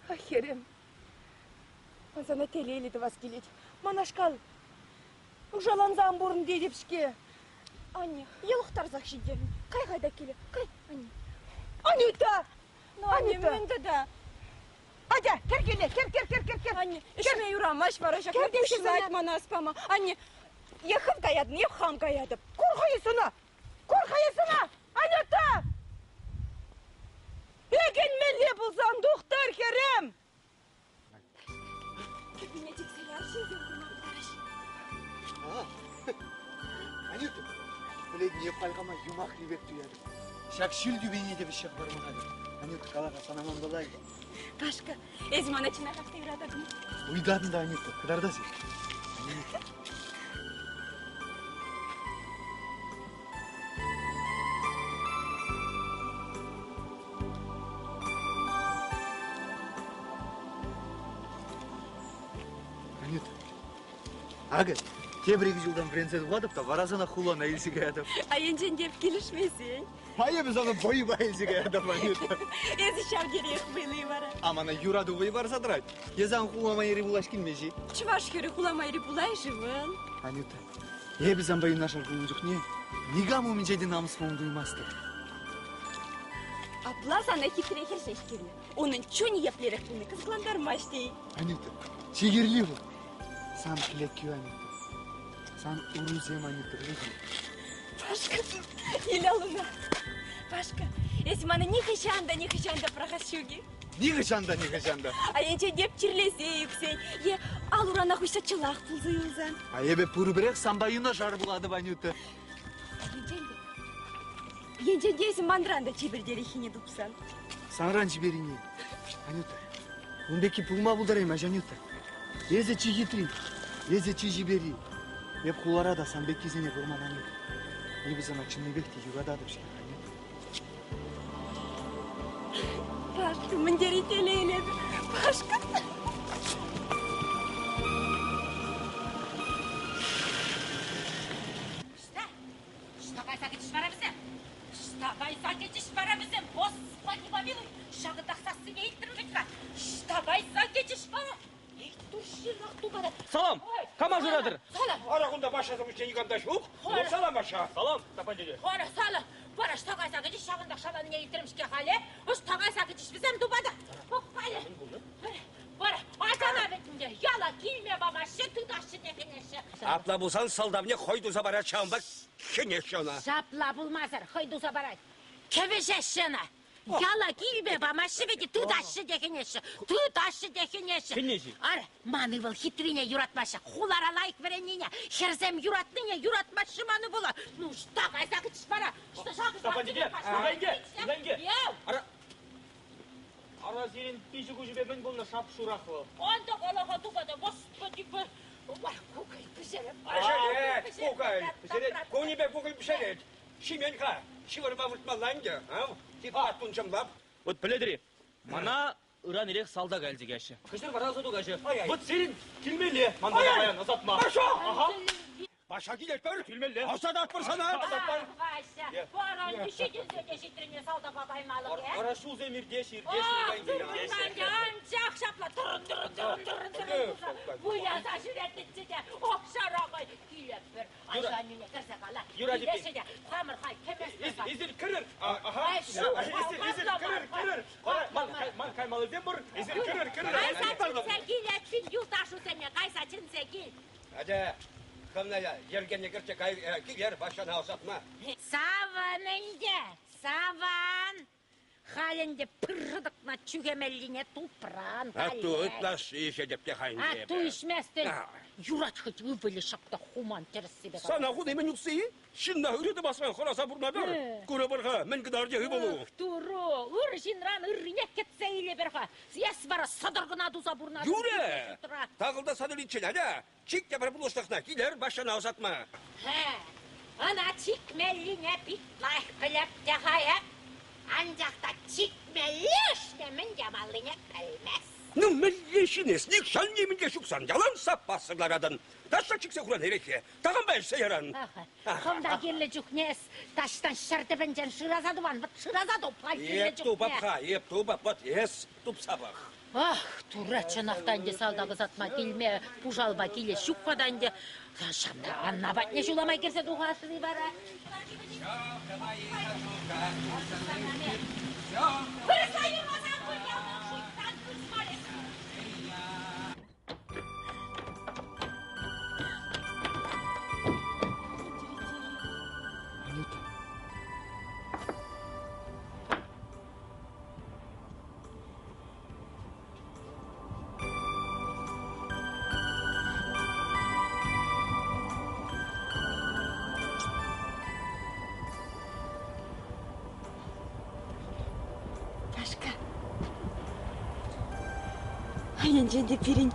Ах, хӗрӗм, ман сана телейлӗ тӑвас килет. Манашкал нушаланса ан пурӑн тетӗп-ҫке. Анне, йӑлӑхтарсах ҫитернӗ. Кай-ха та киле, кай, анне. Анюта! Ну, анне, Анюта! мӗн тата? Атя, кӗр киле, кӗр, кӗр, кӗр, кӗр, кӗр. Анне, ӗҫме юрамасть вара ҫакна Кӗр теҫҫӗ пуҫлать сана. мана ӑс пама. Анне, е хӑв каятӑн, е хам каятӑп. Кур-ха эс ӑна! Кур-ха эс ӑна! Анюта! Ӳкӗнмелле пулсан тухтӑр, хӗрӗм! Кӗпине чиксе яр, ҫынсем курма пултараҫҫӗ. Анюта, пӗлетӗн, эп халь юмахри пек туятӑп. Ҫак ҫӳл тӳпене те вӗҫсе хӑпарма хатӗр. Анюта, кала-ха, сана манпала-и? Пашка, эсӗ мана чӑнахах та юрататӑн. Ыйтатӑн та, Анюта, кӑтартас-и? Анюта. Анюта, акӑ, тепӗр икӗ ҫултан вӗренсе тухатӑп та вара сана хулана илсе каятӑп. А енчен те килӗшмесен? А эпӗ сана вӑйпа илсе каятӑп, Анюта. Эсӗ ҫав териех вӑйлӑ вара. А мана юрату вӑй парса тӑрать. Е сан хула майри пулас килмест-и? Чӑваш хӗрӗ хула майри пулай-ши вӑл? Анюта, эпӗ санпа юнашар пулнӑ чухне никам умӗнче те намӑс пулнӑ туймастӑп. Апла сана хитре хӗр ҫеҫ кирлӗ. Унӑн чунӗ еплерех пулни кӑсӑклантармасть-и? Анюта, чи кирли вӑл. Сан кӗлеткӳ, Анюта. Сан урусем, Анюта, пӗлетӗн. Пашка, ил аллуна. Пашка, эс мана нихӑҫан та, нихӑҫан та пӑрахас ҫук-и? Нихӑҫан та, нихӑҫан та. А енчен те чирлесе ӳксен е ал-урана хуҫса чӑлах пулса юлсан? А эпӗ пурпӗрех санпа юнашар пулатӑп, Анюта. Енчен те, енчен те эсӗ манран та чипертереххине тупсан? Санран чиперрине, Анюта. Ун пекки пулма пултараймасть, Анюта. Эсӗ чи хитри, эсӗ чи чиперри. Эп хулара та сан пеккисене курман, Анюта. Эпӗ сана чӑннипех те юрататӑп-ҫке, Анюта. Пашка, мӗн тери телейлӗ эпӗ. Пашка. Что? Что кайса кӗчӗҫ вара вӗсем? Что кайса кӗчӗҫ вара вӗсем? Господи помилуй, ҫакӑнтах сассине илтрӗм вӗт-ха. Что кайса кӗчӗҫ вара? Эй, туршинах тупата. Салам! Кама шыратӑр? Салам! Ара кунта Паша пуҫне никам та ҫук. Ну, салам, Паша. Салам, Степан тете. Ара, салам! Вара ӑҫта кайса кӗчӗҫ ҫакӑнтах шаланине илтрӗм-ҫке халӗ? Ӑҫта кайса кӗчӗҫ вӗсем тупата? Пӑх-халӗ. Вара, ачана вӗт ӗнтӗ, яла килме памаҫҫӗ, тытаҫҫӗ те хӗнеҫҫӗ. Апла пулсан сӑлтавне хӑй туса парать, ҫавӑнпа хӗнеҫҫӗ ӑна. Ҫапла пулмасӑр хӑй туса парать. Кӗвӗҫеҫҫӗ ӑна. Яла килме памаҫҫӗ вӗт, тытаҫҫӗ те хӗнеҫҫӗ, тытаҫҫӗ те хӗнеҫҫӗ. Хӗнеҫҫӗ. Ара, ман ывӑл хитрине юратмаҫҫӗ, хулара лайӑх вӗреннине, хӗрсем юратнине юратмаҫҫӗ ман ывӑла. Ну, ӑҫта кайса кӗчӗҫ вара? Ӑҫта ҫакӑ Степан тете, Улька инке, Улька инке. Ара, ара сирӗн пичӗ-куҫӗпе мӗн пулнӑ шап-шурах вӑл? Антӑ калаха тупата, господи, кукӑль пӗҫереп. Пӗҫерет, кукӑль пӗҫерет. Кунӗпе кукӑль пӗҫерет. Ҫимен-ха, ҫывӑрма выртмалла ӗнтӗ, ав, типпа тунчӑмлап. Вот пӗлетӗр-и, мана ыран ирех салтака илсе каяҫҫӗ. Кӗҫӗр вара ӑсату каҫӗ. Вот сирӗн килмелле ман пата паян ӑсатма. Ага. Паша килетпӗр. Килмелле. Ӑсататпӑр сана. Ах, Вася, пӑрӑн, ҫитӗнсе те ҫитрӗне салтака каймалӑх, э? Ара ҫулсем иртеҫҫӗ, иртеҫҫӗ, Ах, турӑран анчах ҫапла тӑрӑн, тӑрӑн, тӑрӑн, тӑрӑн, тӑрӑн туса выляса ҫӳретнӗччӗ те, охшаракай килетпӗр. Аҫу-аннӳне кӗрсе кала. Юрать, Килеҫҫӗ те, хамӑр халь кӗместпӗр. Эсир кӗрӗр. Аха. Эсир кӗрӗр, кӗрӗр. Ман каймаллисем пур. Эсир кӗрӗр, кӗрӗр. Кайса чӗнсе кил, эппин, юлташусене кайса чӗнсе кил. Атя, хӑвна йӗркене кӗртсе кай, килер Ваҫҫана ӑсатма. Савӑн ӗнтӗ, саван. Халь ӗнтӗ пыршӑтӑкна чӳхемеллине тупран Атту ытлашши ишетӗп те хайнче Атту ишместӗн. Юрать хоть ывӑлӗ ҫак та хуман тӗрӗссипе. Сана хуни мӗн усси? Ҫынна ырӑ тӑвасран хӑраса пурӑнатӑр. Курӑпӑр-ха, мӗн кӑтартӗ ывӑлу. Туру, ыр ҫынран ыррине кӗтсе илӗпӗр-ха. Эс вара сӑтӑр кӑна туса пурӑнатӑн. Юрӗ! Такӑлта сатӑличчен, атя, чик те пӗр пулӑшлӑхна, килер Ваҫҫана ӑсатма. Ӑна чикмеллине пит лайӑх пӗлеп те-ха эп. Анчах та чикмелли ӗҫне мӗн ямаллине пӗлмест. Ну, мӗнле ҫын эс, нихҫан нимӗн те ҫуксан, ялан саппассӑр ларатӑн. Таҫта чиксе хуран эрехе, такампа ӗҫсе яран. Хӑвна кирлӗ чухне эс таҫтан ҫӗр тӗпӗнчен шыраса тупан, вӑт шыраса туп халь кирлӗ Эп тупап-ха, эп тупап, вӑт эс тупса пӑх. Ах, Турра, чӑнах та ӗнтӗ салтак ӑсатма килме пушалпа килес ҫук-ха та ӗнтӗ. Ҫавна Анна патне ҫула май кӗрсе тухас-и вара? Вырӑсла юрласан пуль ялтан шуйттан пусмарӗ. Анюта. Пашка. Енчен те пирӗн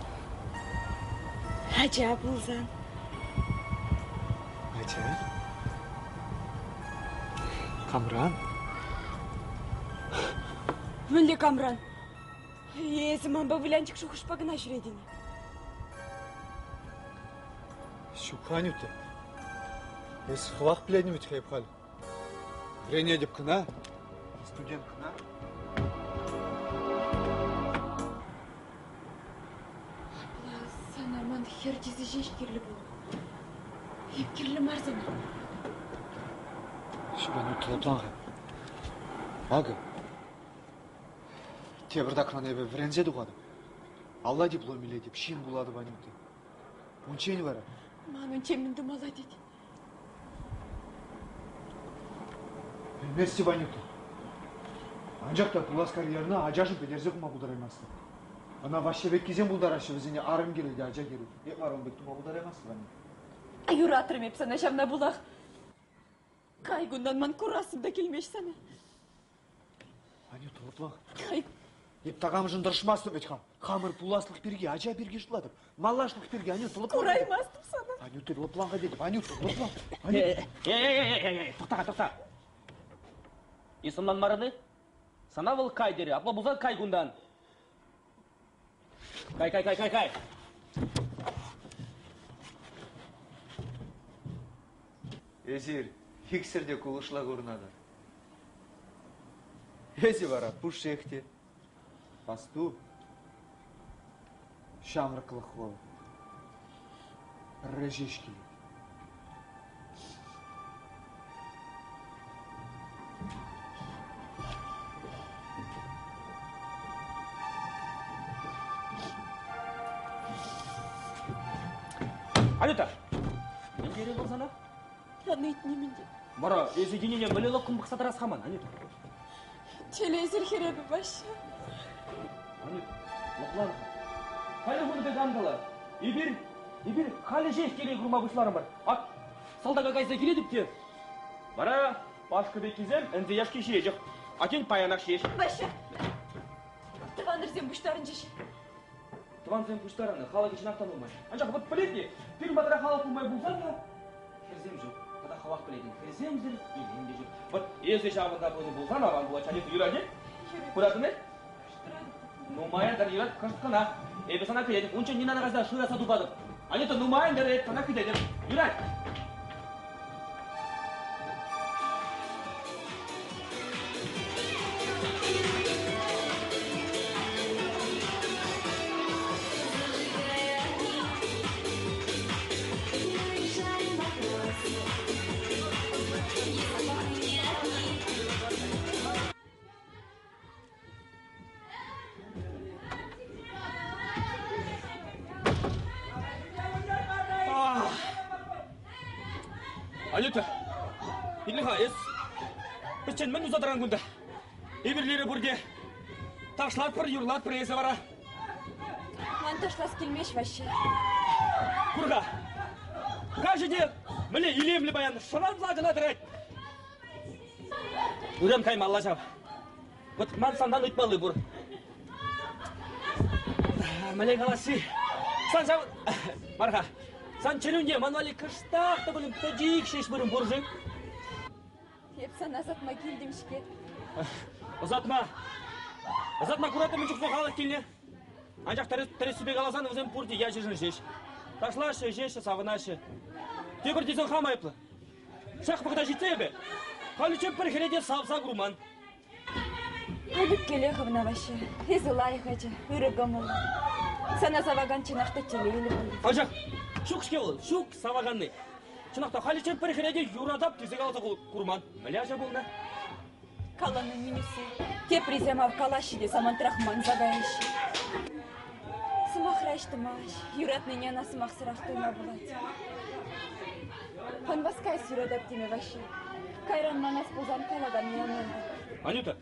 ача пулсан. Ача? Камран? Мӗнле камран? Эсӗ манпа вылянчӑк шухӑшпа кӑна ҫӳретӗн. Ҫук, Анюта. Эс хӑвах пӗлетӗн вӗт-ха эп халь. Вӗренетӗп кӑна, студент кӑна. Апла сана ман хӗр тесе ҫеҫ кирлӗ пулнӑ. Эп кирлӗ мар сана. Ҫук, Анюта, лӑплан-ха. Акӑ, тепӗртакран эпӗ вӗренсе тухатӑп. Алла диплом илетӗп, ҫын пулатӑп, Анюта. Унччен вара. Ман унччен мӗн тумалла тет? Пӗлместӗп, Анюта. Анчах та пулас карьерӑна ачашӑн пӗтерсе хума пултараймастӑп. Ӑна Ваҫҫа пеккисем пултараҫҫӗ, вӗсене арӑм кирлӗ те ача кирлӗ. Эп вара ун пек тума пултараймастӑп, Анюта. Юратрӑм эп сана ҫавна пулах. Кай кунтан ман курассӑм та килмест сана. Анюта, лӑплан. Эп такамшӑн тӑрӑшмастӑп вӗт-ха. Хамӑр пуласлӑх пирки, ача пирки шутлатӑп. Малашлӑх пирки, Анюта, лӑплан. Кураймастӑп сана. Анюта, лӑплан-ха тетӗп. Анюта, лӑплан. Анюта. Эй, тӑхта-ха, тӑхта. Эс ӑнланмарӑн-и? Сана вӑл кай терӗ, апла пулсан кай кунтан. Кай, кай, кай, кай, кай. Эсир иксӗр те кулӑшла курӑнатӑр. Эсӗ вара пушшех те. Асту, ҫамрӑклӑх вӑл пӗрре ҫеҫ килет. Анюта, мӗн терӗ вӑл сана? Ан ыйт нимӗн те. Вара эсӗ кинене мӗнле лӑпкӑн пӑхса тӑрас-ха ман, Анюта? Телейсӗр хӗр эпӗ, Ваҫҫа. Анюта, лӑплан-ха. Халӗ хунӑ пек ан кала. Эпир, эпир халӗ ҫеҫ телей курма пуҫларӑмӑр. Ак, салтака кайса килетӗп те. Вара Пашка пеккисем ӗнсе яшки ҫиетех. А тен, паянах ҫеҫ. Ваҫҫа, тӑванӑрсем пуҫтарӑнчӗҫ. Тӑвансем пуҫтарӑннӑ, халӑхӗ чӑнах та нумай. Анчах вӑт пӗлет-и, пирӗн патра халӑх нумай пулсан та хӗрсем ҫук. Тата хӑвах пӗлетӗн, хӗрсемсӗр илем те ҫук. Вӑт эсӗ ҫавӑнта пынӑ пулсан аван пулать, Анюта, юрать-и? Пыратӑн-и? Нумайӑн тӑр, юрать, кӑшт кӑна. Эпӗ сана кӗтетӗп, унччен Нинана кайса шыраса тупатӑп. Анюта, нумайӑн тӑр, эп сана кӗтетӗп. Юрать! Анюта, итле-ха, эс пӗччен мӗн туса тӑран кунта? Эпир лере пурте ташлатпӑр, юрлатпӑр, эсӗ вара. Ман ташлас килмест вообще. Кур-ха, каҫӗ те мӗнле илемлӗ паян, шӑранса кӑна тӑрать. Ыран каймалла ҫав. Вот ман сантан ыйтмалли пур. Мӗнле каласси? Сан ҫав... Марха, сан чӗрӳнте ман валли кӑштах та пулин пӗчик ҫеҫ вырӑн пур-ши? Эп сана ӑсатма килтӗм-ҫке. Ӑсатма. Ӑсатма куратӑн мӗн чухлӗ халӑх килнӗ. Анчах тӗрӗссипе каласан вӗсем пурте ячӗшӗн ҫеҫ. Ташлаҫҫӗ, ӗҫеҫҫӗ, савӑнаҫҫӗ. Тепӗр тесен хам айӑплӑ. Ҫак вӑхӑта ҫитсе эпӗ халиччен пӗр хӗре те савса курман. Ӳпкеле хӑвна, Ваҫҫа. Эсӗ лайӑх ача, ырӑ кӑмӑллӑ. Сана савакан чӑнах та телейлӗ пулӗ. Анчах ҫук-ҫке вӑл, ҫук саваканни. Чӑнах та халиччен пӗр хӗре те юратап тесе каласа курман. Мӗнле ача пулнӑ? Каланӑ Минюсси. Теприсем ав калаҫҫӗ те самантрах манса каяҫҫӗ. Сӑмахра ӗҫ тӑмасть, юратнине ӑна сӑмахсӑрах туйма пулать. Ан васкайс юратап теме Ваҫҫа. Кайран манас пулсан калаканни ан ӗнтӗ. Анюта,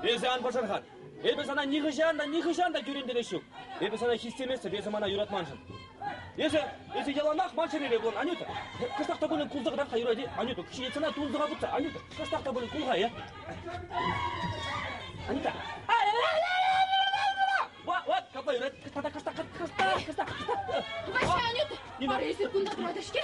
эсӗ ан пӑшӑрхан. Эпӗ сана нихӑҫан та, нихӑҫан та кӳрентерес ҫук. Эпӗ сана хистеместӗп, эсӗ мана юратманшӑн. Эсӗ, эсӗ яланах ман чӗрере пулан, Анюта. Кӑштах та пулин кулса кӑтарт-ха юрать-и? Анюта, ҫиет сана тунсӑха путса. Анюта, кӑштах та пулин кул-ха, э? Анюта. Вот, вот, капла юрать. Кӑштах, кӑштах, кӑштах, кӑштах, кӑштах. Вася, Анюта, ара эсир кунта тӑратӑр-ҫке.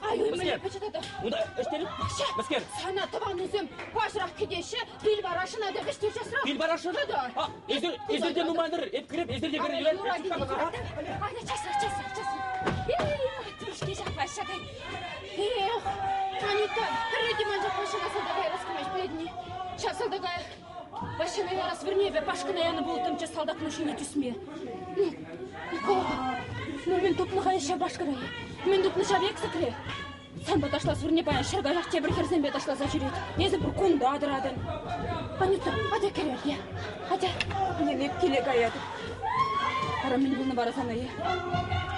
Ай, мӗнле пӗчӗк тата. Унта ӗҫтерет. Мӗскер? Сана тӑванусем паҫӑрах кӗтеҫҫӗ, пил парасшӑн, атя вӗҫтер часрах. Пил парасшӑн? Тата. Эсир, эсир те нумайдӑр, эп кӗреп, эсир те кӗреп. Юрать, юрать. Атя, часрах, часрах, часрах. Эй, маттуршки ҫак Вася кай. Эх, Анюта, пӗрре те ман ҫак Ваҫҫана салтака ярас килмест, пӗлетӗн-и? Ҫав салтака Ваҫҫана ярас вырӑнне эпӗ Пашкӑна янӑ пулӑттӑмччӗ салтак нушине тӳсме. Ну, кала-ха, ну мӗн тупнӑ-ха эс ҫав Пашкӑра? Мӗн тупнӑ ҫав ексӗкре? Санпа ташлас вырӑнне паян ҫӗр каҫах тепӗр хӗрсемпе ташласа ҫӳрет. Эсӗ пур кунта тӑратӑн. Анюта, атя кӗрер, е? Атя. Нина, киле каятӑп. Ара, мӗн пулнӑ вара сана, е?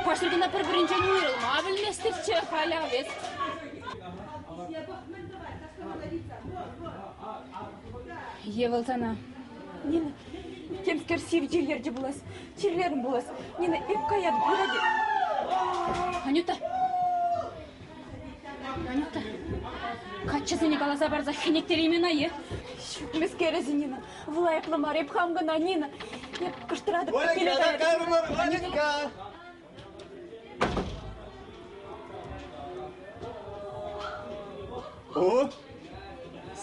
Паҫӑр кӑна пӗр-пӗринчен уйрӑлма пӗлместӗрччӗ, халь ав эс. Е вӑл сана. Нина, темскер сив чирлерчӗ пулас. Чирлерӗм пулас. Нина, эп каятӑп, юрать-и? Анюта! Анюта, каччӑсене каласа парса хӗнеттереймен е? Ҫук, мӗскер эсӗ, Нина? Вӑл айӑплӑ мар, эп хам кӑна, Нина. Эп кӑштӑратӑп, киле Оленька, каятӑп. кайрӑмӑр, Оленька! О,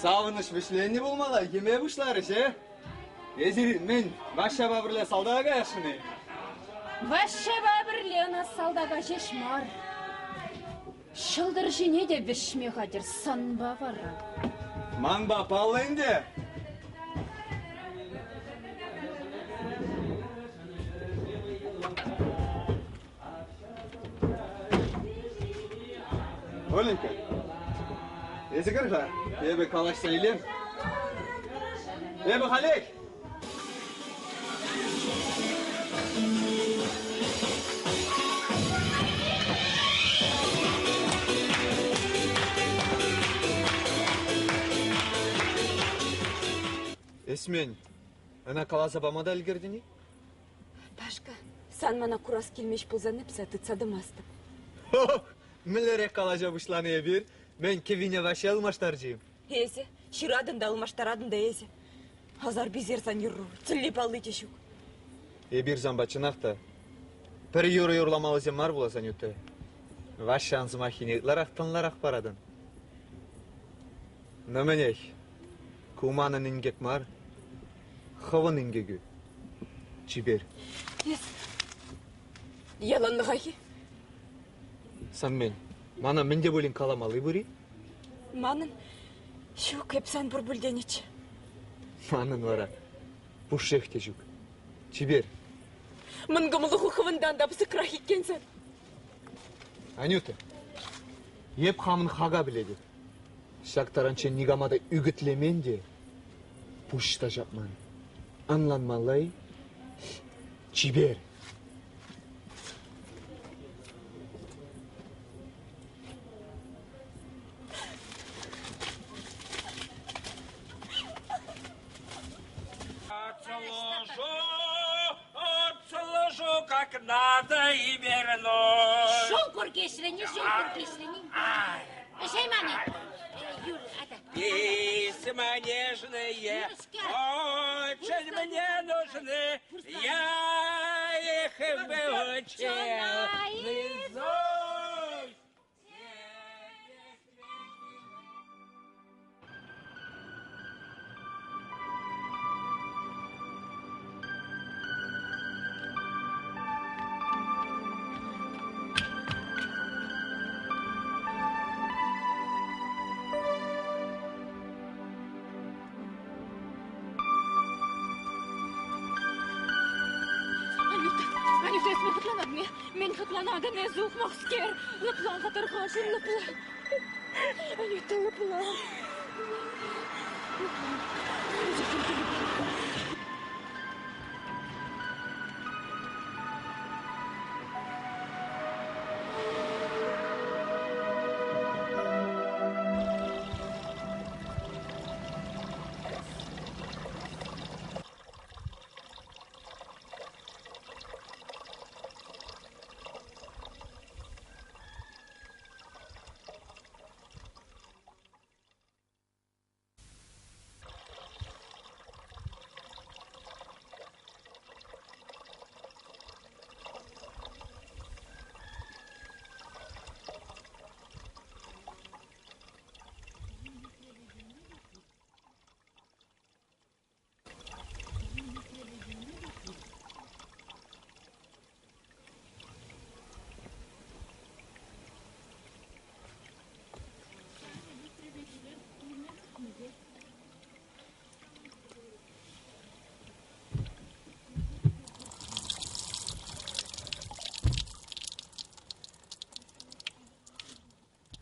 савӑнӑҫ вӗҫленнӗ пулмалла, йӗме пуҫларӗҫ, э? Эсир мӗн, Ваҫҫапа пӗрле салтака каясшӑн-и? Ваҫҫапа пӗрле ӑна салтака ҫеҫ мар, ҫӑлтӑр ҫине те вӗҫме хатӗр санпа вара. Манпа паллӑ ӗнтӗ. Оленька, эсӗ кӗр-ха, эпӗ калаҫса илем. Эпӗ халех! Эсмен, ӑна каласа пама та ӗлкӗртӗн-и? Пашка, сан мана курас килмест пулсан эп тытса тӑмастӑп. Мӗнлерех калаҫа пуҫланӑ эпир? Мӗн, кӗввине Ваҫҫа ылмаштарчӗ-им? Эсӗ ҫыратӑн та ылмаштаратӑн та эсӗ. Асар-писер сан юрру, тӗлли-палли те ҫук. Эпир санпа чӑнах та пӗр юрӑ юрламаллисем мар пулас, Анюта. Ваҫҫан сӑмаххине ытларах тӑнларах паратӑн. Ну мӗнех, ку манӑн инкек мар, хӑвӑн инкекӳ. Чипер. Эс яланлӑхах-и? Сан мӗн, мана мӗн те пулин каламалли пур-и? Манӑн ҫук, эп сан пур пуль тенӗччӗ. Манӑн вара пушшех те ҫук. Чипер. Мӑн кӑмӑллӑху хӑвӑнтан та пысӑкрах иккен сан. Анюта, эп хамӑн хака пӗлетӗп. Ҫак таранччен никама та ӳкӗтлемен те, пуҫ та ҫапман. Ӑнланмалла-и? Чипер. Надо и вернуть. Ҫул курки ӗҫрени, ҫул курки ӗҫрени. Ӗҫейман-и? Юр, ата. Письма нежные очень мне нужны. Я их выучил наизусть. Анюта, Анюта, эс мӗн хӑтланатӑн-и? Мӗн хӑтланатӑн эс, ухмахскер? Лӑплан-ха тархасшӑн, лӑплан. Анюта, лӑплан. Лӑплан.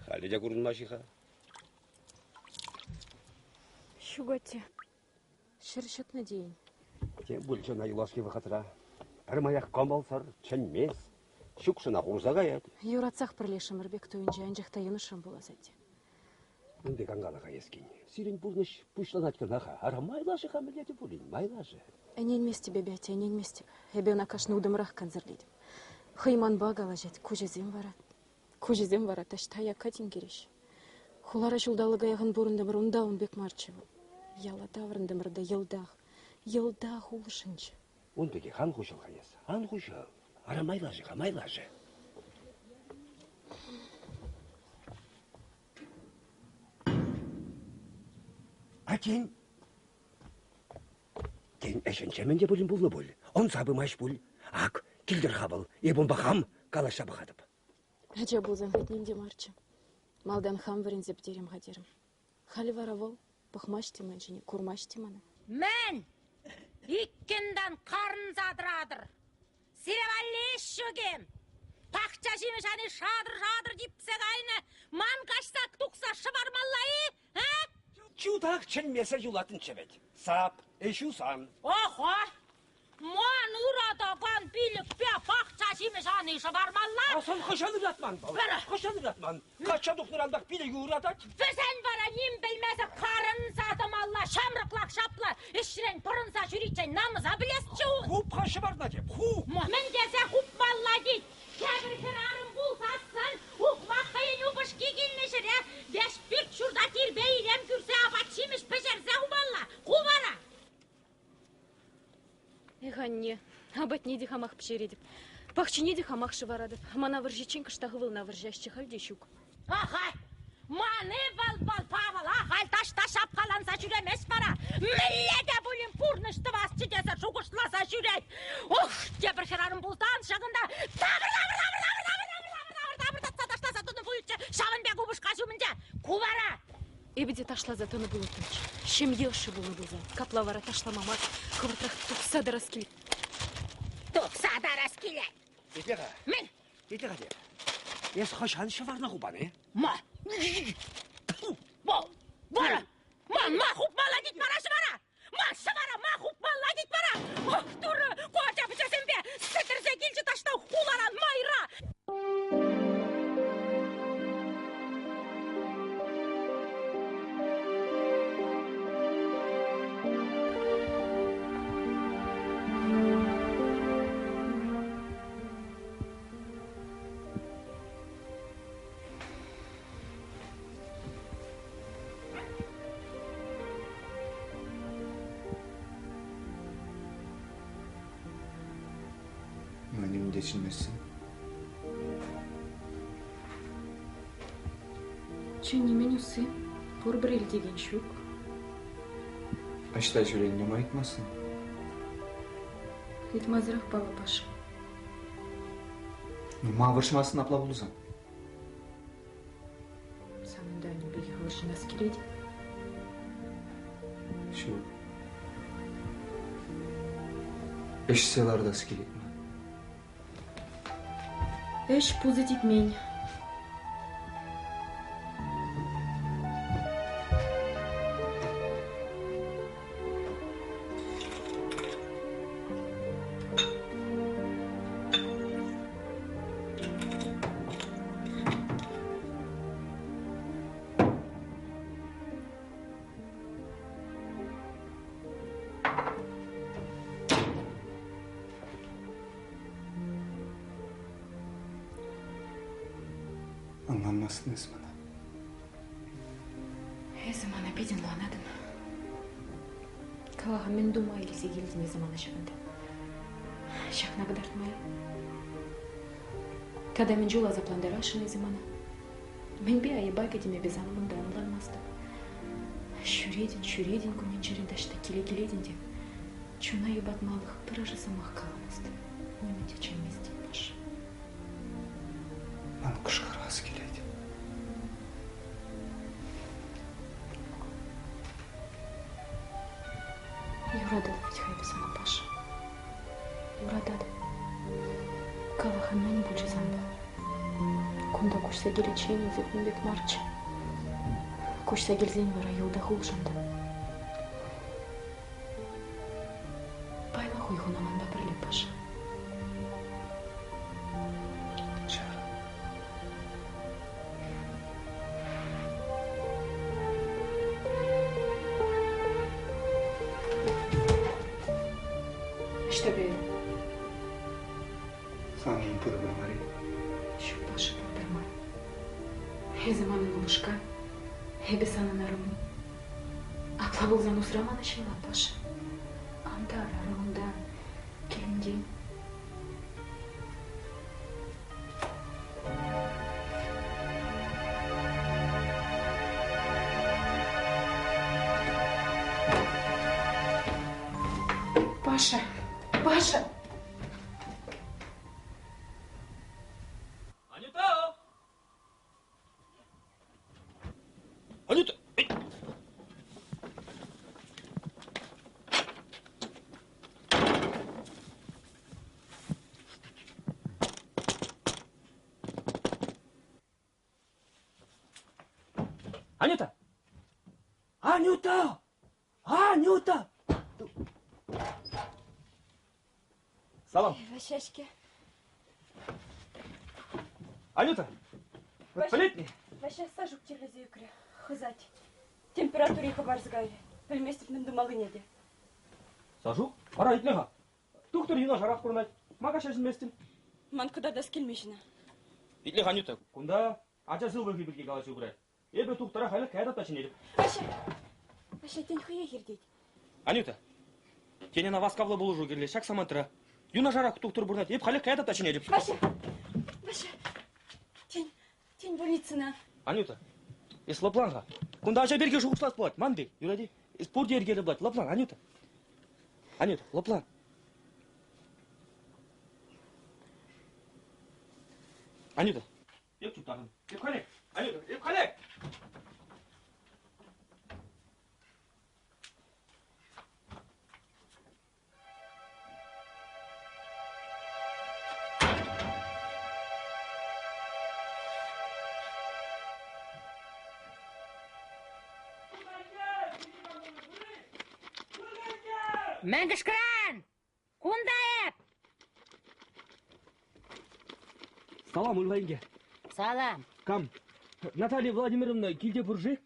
Халӗ те курӑнмасть-и-ха? Ҫук, атте. Ҫӗр ҫӑтнӑ тейӗн. Тем пулчӗ ӑна юлашки вӑхӑтра. Пӗрмаях кӑмӑлсӑр, чӗнмест. Ҫукшӑнах урса каять. Юратсах пӗрлешрӗмӗр пек туйӑнчӗ, анчах та йӑнӑшрӑм пулас атте. Ун пек ан кала-ха эс, кин. Сирӗн пурнӑҫ пуҫланать кӑна-ха. Ара, майлашӗ-ха мӗнле те пулин, майлашӗ. Ӗненместӗп эпӗ, атте, ӗненместӗп. Эпӗ ӑна кашни утӑмрах кансӗрлетӗп. Хӑй манпа калаҫать, куҫӗсем вара. Куҫӗсем вара таҫта аякка тинкереҫҫӗ. Хулара ҫулталӑка яхӑн пурӑнтӑмӑр, унта ун пек марччӗ вӑл. Яла таврӑнтӑмӑр та йӑлтах, йӑлтах улшӑнчӗ. Ун пекех ан хуҫӑл-ха эс, ан хуҫӑл. Ара, майлашӗ-ха, майлашӗ. А тен, тен, ӗҫӗнче мӗн те пулин пулнӑ пуль, ӑнса пымасть пуль. Ак, килтӗр-ха вӑл, эп унпа хам калаҫса пӑхатӑп. Ача пулсан хӑть ним те марччӗ. Малтан хам вӗренсе пӗтерем-ха терӗм. Халӗ вара вӑл пӑхмасть те ман ҫине, курмасть те мана. Мӗн? Иккӗнтен карӑнса тӑратӑр. Сире валли ӗҫ ҫук-им? Пахча ҫимӗҫ ани шатӑр-шатӑр типсе кайнӑ. Ман каҫса тухса шӑвармалла-и? А? Чутах чӗнмесӗр юлатӑнччӗ вӗт. Сап, ӗҫӳ сан. Охо! Ман ыратакан пилӗкпе пахча ҫимӗҫ ани шӑвармалла. А сан хӑҫан ыратман вӑл? Хӑҫан ыратман? Качча тухнӑранпах пилӗкӳ ыратать. Вӗсен вара ним пӗлмесӗр карӑнса тӑмалла, ҫамрӑклах ҫапла ӗҫрен пӑрӑнса ҫӳриччен намӑса пӗлесчӗ ун. Хуп-ха ҫӑварна теп, хуп! Мӗн тесе хупмалла тет? Тепӗр хӗрарӑм пулсассӑн ухмах хӑйӗн упӑшки килнӗ ҫӗре веҫ пӳрт-ҫурта тирпей-илем кӳрсе апат-ҫимӗҫ пӗҫерсе хумалла. Ку вара Эх, анне, апатне те хамах пӗҫеретӗп. Пахчине те хамах шӑваратӑп. Мана вӑрҫиччен кӑштах ывӑлна вӑрҫаҫҫӗ, халь те ҫук. Аха, ман ывӑл вӑл Павӑл ахаль таҫта ҫапкаланса ҫӳремест вара. Мӗнле те пулин пурнӑҫ тӑвасчӗ тесе шухӑшласа ҫӳрет. Ух, тепӗр хӗрарӑм пулсан ҫакӑнта тавӑр, тавӑр, тавӑр, тавӑр, тавӑр, тавӑр, тавӑр, тавӑр татса ташласа тӑнӑ пулӗччӗ ҫавӑн пек упӑшка ҫумӗнче. Ку вара Эпӗ те ташласа тӑнӑ пулӑттӑмччӗ. Ҫемье ӑшши пулнӑ пулсан. Капла вара ташлама мар, хӑвӑртрах тухса тарас килет. Тухса тарас килет. Итле-ха. Мӗн? Итле-ха теп. Эс хӑҫан ҫӑварна хупан-и? Ма. Ма. Вара. Ма, ма хупмалла тет мара ҫӑвара. Ма ҫӑвара ма хупмалла тет мара. Ох, турӑ, ку ача-пӑчасемпе сӗтӗрсе килчӗ таҫта хуларан майра. нимӗн те чӗнместӗн? Чӗнни мӗн усси? Пурпӗр илтекен ҫук. Ӑҫта ҫӳренине ма ыйтмастӑн? Ыйтмасӑрах паллӑ, Паша. Ну, ма вӑрҫмастӑн апла пулсан? Санӑн та аннӳ пекех вӑрҫӑнас килет. Ҫук. Ӗҫсе лартас килет ман. Ӗҫ пусӑ типмен. Ӑнланмастӑн эс мана. Эсӗ мана питӗ ӑнланатӑн. Кала-ха, мӗн тума илсе килтӗн эсӗ мана ҫакӑнта? Ҫакна кӑтартма-и? Тата мӗн чул асаплантарасшӑн эсӗ мана? Мӗнпе айӑпа кӗтӗм эпӗ сан умӑнта ӑнланмастӑп. Ҫӳретӗн, ҫӳретӗн кунӗн-ҫӗрӗн таҫта киле килетӗн те чуна йӑпатмалӑх пӗр ӑшӑ сӑмах каламастӑн. Нимӗн те чӗнместӗн, Паша. Ман кӑшкӑрас килет. Юрататӑп вӗт-ха эпӗ сана, Паша. Юрататӑп. Кала-ха, мӗн пулчӗ санпа? Кунта куҫса киличчен эсӗ кун пек марччӗ. Куҫса килсен вара йӑлтах улшӑнтӑм. Пайла хуйхуна манпа пӗрле, Паша. Чар. Ӑҫта каятӑн? Саншӑн пурпӗр мар-и? Ҫук, Паша, пурпӗр мар. Эсӗ манӑн упӑшка, эпӗ санӑн арӑму. Апла пулсан усра мана ҫынла, Паша. Ан тар, арӑмунтан, килӗнтен. Паша! Паша! Анюта! Анюта! Анюта! Анюта! Анюта! Салам. Ваҫҫа-ҫке. Анюта, пӗлетни? Ваҫҫа Сашук чирлесе ӳкрӗ. Хӑсать. Температури хӑпарса кайрӗ. Пӗлместӗп мӗн тумаллине те. Сашук, ара итле-ха. Тухтӑр юнашарах пурӑнать. Ма каҫа чӗнместӗн? Ман кӑтартас килмест ӑна. Итле-ха, Анюта, кунта ача сывлӑхӗ пирки калаҫу пырать. Эпӗ тухтӑра халех каятӑп та чӗнетӗп. Ваҫҫа, Ваҫҫа, тен хӑех иртет. Анюта, тен ӑна васкавлӑ пулӑшу кирлӗ ҫак самантра. Юнашарах тухтӑр пурӑнать, эп халех каятӑп та чӗнетӗп. Ваҫҫа, Ваҫҫа, тен, тен больницӑна. Анюта, эс лӑплан-ха. Кунта ача пирки шухӑшлас пулать, ман пек, юрать-и? Эс пурте йӗркеллӗ пулать, лӑплан, Анюта. Анюта, лӑплан. Анюта, эп чуптарӑм. Эп халех. Анюта, эп халех. Мӗн кӑшкӑран? Кунта эп! Салам, Ульва инке. Салам. Кам? Наталья Владимировна килте пур-ши?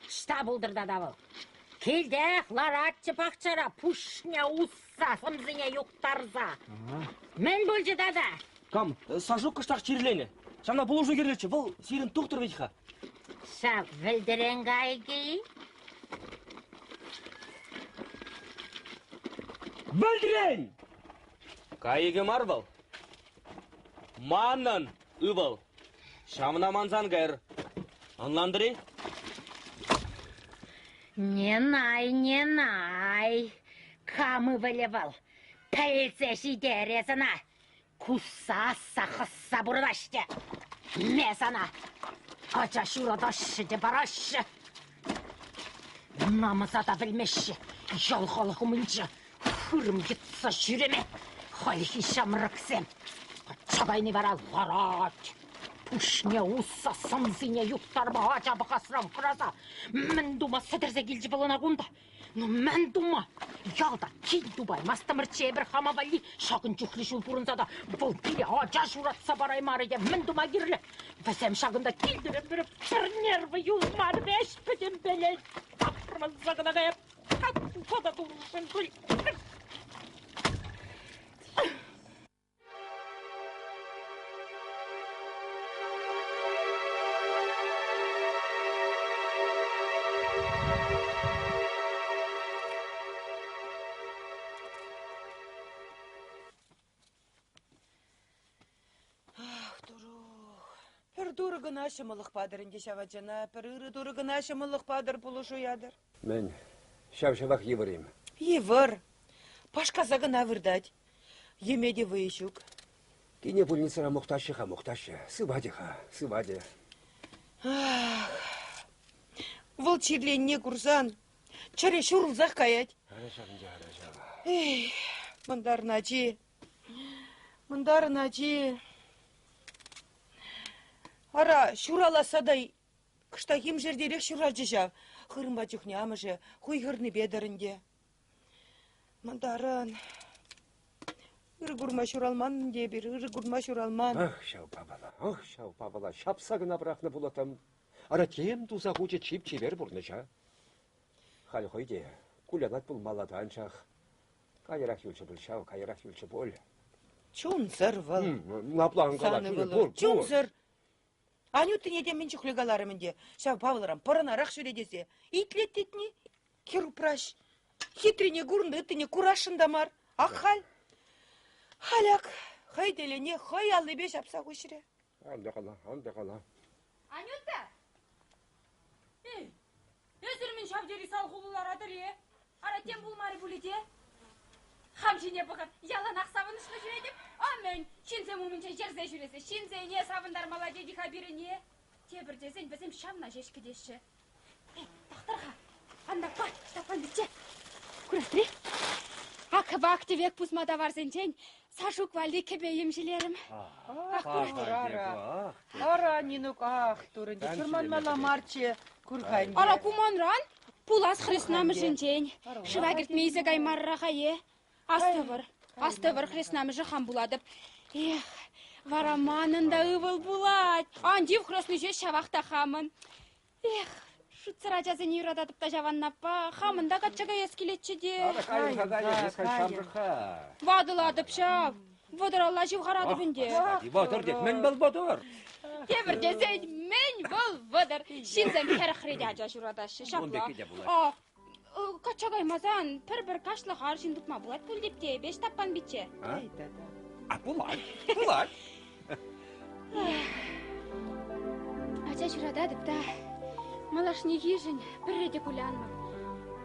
Ӑҫта пултӑр тата вӑл? Килтех ларатчӗ пахчара, пуҫне усса, сӑмсине юхтарса. Мӗн пулчӗ тата? Кам? Сашук кӑштах чирленӗ. Ҫавна пулӑшу кирлӗччӗ. Вӑл сирӗн тухтӑр вӗт-ха. Ҫав вӗлтӗрен кайӑк-и? Вӗлтӗрен! Кайӑкӗ мар вӑл. Манӑн ывӑл. Ҫавна мансан кайӑр. Ӑнлантӑр-и? Ненай, ненай, кам ывӑлӗ вӑл? Пӗлсе ҫитер эс ӑна. Кусса хӑсса пурӑнаҫҫӗ. Ме сана! Ача ҫуратаҫҫӗ те параҫҫӗ. Намӑса та пӗлмеҫҫӗ. Ял халӑх умӗнче хырӑм йӑтса ҫӳреме хальхи ҫамрӑксем. Качча кайни вара ларать. Пуҫне усса сӑмсине юхтарма ача пӑхасран хӑраса мӗн тума сӗтӗрсе килчӗ вӑл ӑна кунта? Ну мӗн тума? Ялта кил тупаймастӑмӑрччӗ эпир хама валли. Ҫакӑн чухлӗ ҫул пурӑнса та вӑл пире ача ҫуратса параймарӗ те мӗн тума кирлӗ? Вӗсем ҫакӑнта килтӗрӗм пӗр нервы юлмарӗ ӗҫ пӗтӗмпеле тапранса кӑна каяп. Катса та туршӑн пуль. Ах, турух. Пӗр турӑ кӑна ҫӑмӑллӑх патӑр ӗнтӗ ҫав ачана, пӗр ырӑ турӑ кӑна ҫӑмӑллӑх патӑр, пулӑшу ятӑр. Мӗн, ҫав-ҫавах йывӑр-им? Йывӑр. Пашкаса кӑна выртать. Йӗме те вӑйӗ ҫук. Кине пульницӑра мухтаҫҫӗ-ха, мухтаҫҫӗ. Сыватӗ-ха, сыватӗ. Ах, вӑл чирленне курсан чӗре ҫурӑлсах каять. Ара ҫав ӗнтӗ, ара ҫав. Эй, мӑнтарӑн ачи, мӑнтарӑн ачи. Ара, ҫураласса та кӑштах имшертерех ҫуралчӗ ҫав. Хырӑмпа чухне амӑшӗ хуйхӑрнипе тӑр ӗнтӗ. Мӑнтарӑн. Ырӑ курма ҫуралман ӗнтӗ эпир, ырӑ курма ҫуралман. Ах, ҫав Павӑла, ах, ҫав Павӑла, ҫапса кӑна пӑрахнӑ пулӑттӑм. Ара, тем туса хучӗ чип-чипер пурнӑҫа. Халь хӑй те кулянать пулмалла та анчах. Каярах юлчӗ пуль ҫав, каярах юлчӗ пуль. Чунсӑр вӑл. Апла ан кала, Сан ывӑлу. Чунсӑр. Анютине те мӗн чухлӗ каларӑм ӗнтӗ, ҫав Павӑлран пӑрӑнарах ҫӳре тесе. Итлет тетни? Хӗр-упраҫ. Хитрине курнӑ, ыттине курасшӑн та мар. Ак халь. Халь ак хӑй тӗлӗне хӑй аллипе ҫапса хуҫрӗ. Ан та кала, ан та кала. Анюта! Эй, эсир мӗн ҫав тери салхуллӑ ларатӑр-и? Ара, тем пулмарӗ пулӗ те. Хам ҫине пӑхӑр, яланах савӑнӑҫлӑ ҫӳретӗп. А мӗн, ҫынсем умӗнче йӗрсе ҫӳресе ҫынсене савӑнтармалла тет-и-ха пирӗне? Тепӗр тесен вӗсем ҫавна ҫеҫ кӗтеҫҫӗ. Эй, тӑхтӑр-ха, ан та Ҫтаппан пичче. Куратри? Ак вак-тӗвек пусма таварсенчен Сашук валли кӗпе-йӗм ҫӗлерӗм. Ах, ара, ара, Нинук, ах, турӑнчӗ, чӑрманмалла марччӗ, кур-ха ӗнтӗ. Ара, ку манран пулас хреснамӑшӗнчен шыва кӗртме илсе каймарӑр-ха, е? Астӑвӑр, астӑвӑр, хреснамӑшӗ хам пулатӑп. Эх, вара манӑн та ывӑл пулать. Ан тив, хресни ҫеҫ ҫавах та хамӑн. Эх, шутсӑр ачасене юрататӑп та ҫав Аннапа. Хамӑн та качча каяс килетчӗ те. Ара, кайӑр-ха, кайӑр, эс халь ҫамрӑк-ха. Ватӑлатӑп ҫав. Вӑтӑралла ҫывхаратӑп ӗнтӗ. Вӑтӑр тет, мӗн вӑл вӑтӑр? Тепӗр тесен, мӗн вӑл вӑтӑр? Ҫынсем хӗрӗхре те ача ҫуратаҫҫӗ, Ун ҫапла. пекки те пулать. А, качча каймасан пӗр-пӗр каҫлӑх арҫын тупма пулать пуль теп те эпӗ, Ҫтаппан пичче. А? А пулать, пулать. Ача ҫурататӑп та малашнехишӗн пӗрре те кулянмӑп.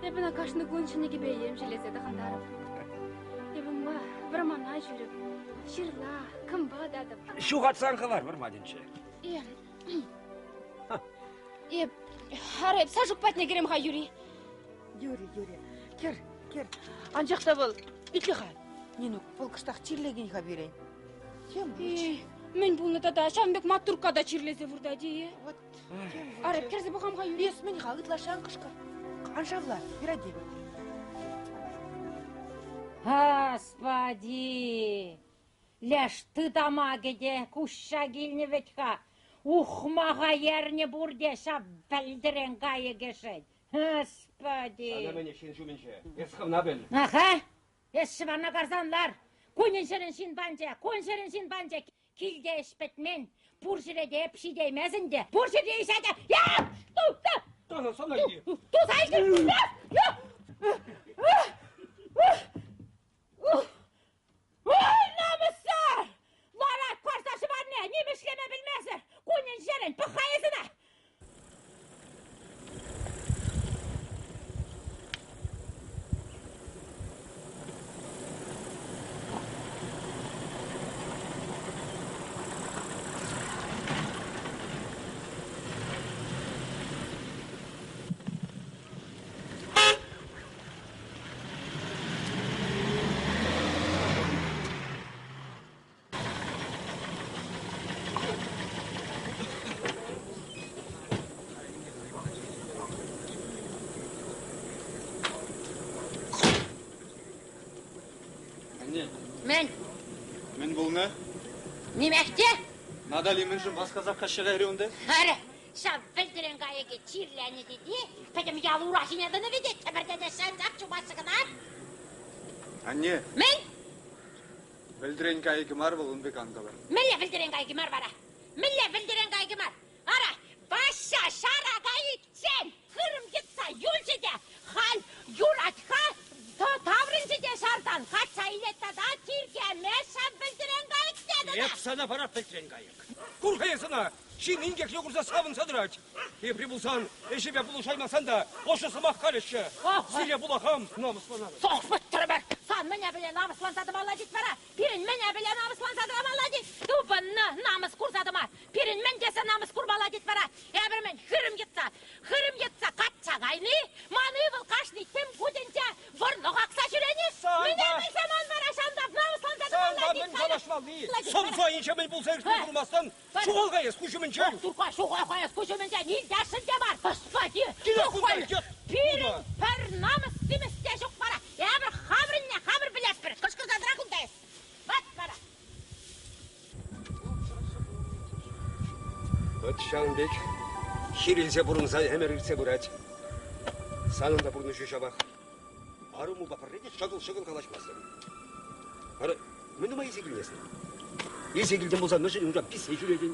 Эпӗ ӑна кашни кун ҫӗнӗ кӗпе-йӗм ҫӗлесе тӑхӑнтарӑп. Эпӗ унпа вӑрмана ҫӳрӗп, ҫырла, кӑмпа татӑп. Ҫухатсан хӑвар вӑрманӗнче. Э, эп, ара, эп Сашук патне кӗрем-ха, Юрий. Юрий, Юрий, кӗр, кӗр. Анчах та вӑл, итле-ха, Нинук, вӑл кӑштах чирлекен-ха пирӗн. Тем пулчӗ. Мӗн пулнӑ тата? Ҫавӑн пек маттуркка та чирлесе выртать-и? Вот, тем пулчӗ. Ара, кӗрсе пӑхам-ха, Юрий. Эс мӗн-ха, ытлашши ан кӑшкӑр. Ан шавла, юрать-и? Господи! Леш тытамакӗ те куҫса килнӗ вӗт-ха. Ухмаха ернӗ пурте ҫав пӗлтӗрен кайӑкӗшӗн. Господи! Ана мӗн ҫын ҫумӗнче? Эс хӑвна пӗл. Аха, эс ҫӑварна карсан лар. Кунӗн-ҫӗрӗн ҫын панчӗ, кун-ҫӗрӗн ҫын панчӗ. Килте ӗҫ пӗтмен, пур ҫӗре те эп ҫитеймесӗн те. Пур ҫӗрте ӗҫ атя. Я! Ту, Тана сана иди. Туса илтӗм. Ой, намӑссӑр! Ларать парса. Анне. Мӗн? Мӗн пулнӑ? Нимех те. Натали мӗншӗн васкасах каҫҫа кайрӗ унта? Ара, ҫав вӗлтӗрен кайӑкӗ чирленӗ тет-и? Пӗтӗм ял ура ҫине тӑнӑ вӗт, тӗпӗртетессе ансах чупаҫҫӗ кӑна. Анне. Мӗн? Вӗлтӗрен кайӑкӗ мар вӑл, ун пек ан кала. Мӗнле вӗлтӗрен кайӑкӗ мар вара? Мӗнле вӗлтӗрен кайӑкӗ мар? Ара, Ваҫҫа ҫара кайиччен хырӑм йӑтса юлчӗ те, халь юрать-ха, таврӑнчӗ те ҫартан, качча илет тата тиркеме ҫав вӗлтӗрен кайӑкне тата. Эп сана парап вӗлтӗрен кайӑк. Кур-ха эс ӑна, ҫын инкекне курса савӑнса тӑрать. Тепри пулсан, ӗҫӗпе пулӑшаймасан та ӑшӑ сӑмах калӗҫҫӗ. Сире пулахам намӑсланатӑп. Сохпӑттӑрмӑр! Сан мӗне пӗле намӑсланса тӑмалла тет вара? Пирӗн мӗне пӗле намӑсланса тӑмалла тет? Тупӑннӑ намӑс курса тӑма. Пирӗн мӗн тесе намӑс курмалла тет вара? Эпир мӗн хырӑм йӑтса, хырӑм йӑтса качча кайни? Ман ывӑл кашни тӗм кутӗнче вӑрлӑх акса ҫӳрени? Мӗне пӗлсе ман вара ҫантах намӑсланса тӑмалла Санпа тет? мӗн калаҫмалли? Сӑмса инҫе мӗн пулса иртни курмастӑн? Ҫухал каяс куҫ умӗнчен! Турка ҫухал каяс куҫ умӗнчен илтесшӗн те мар, господи! Киле кунта йӑт! Пирӗн пӗр намӑс симӗс те ҫук вара. Эпир хамӑрӑнне хамӑр пӗлетпӗр. Кӑшкӑрса тӑрах унта эс. Ват вара. Вӑт ҫавӑн пек хирӗлсе пурӑнса ӗмӗр иртсе пырать. Санӑн та пурнӑҫу ҫавах. Арӑмупа пӗрре те шӑкӑл-шӑкӑл калаҫмастӑн. Ара, мӗн тума илсе килместӗн? Илсе килтӗн пулсан мӗншӗн унта писсе ҫӳретӗн?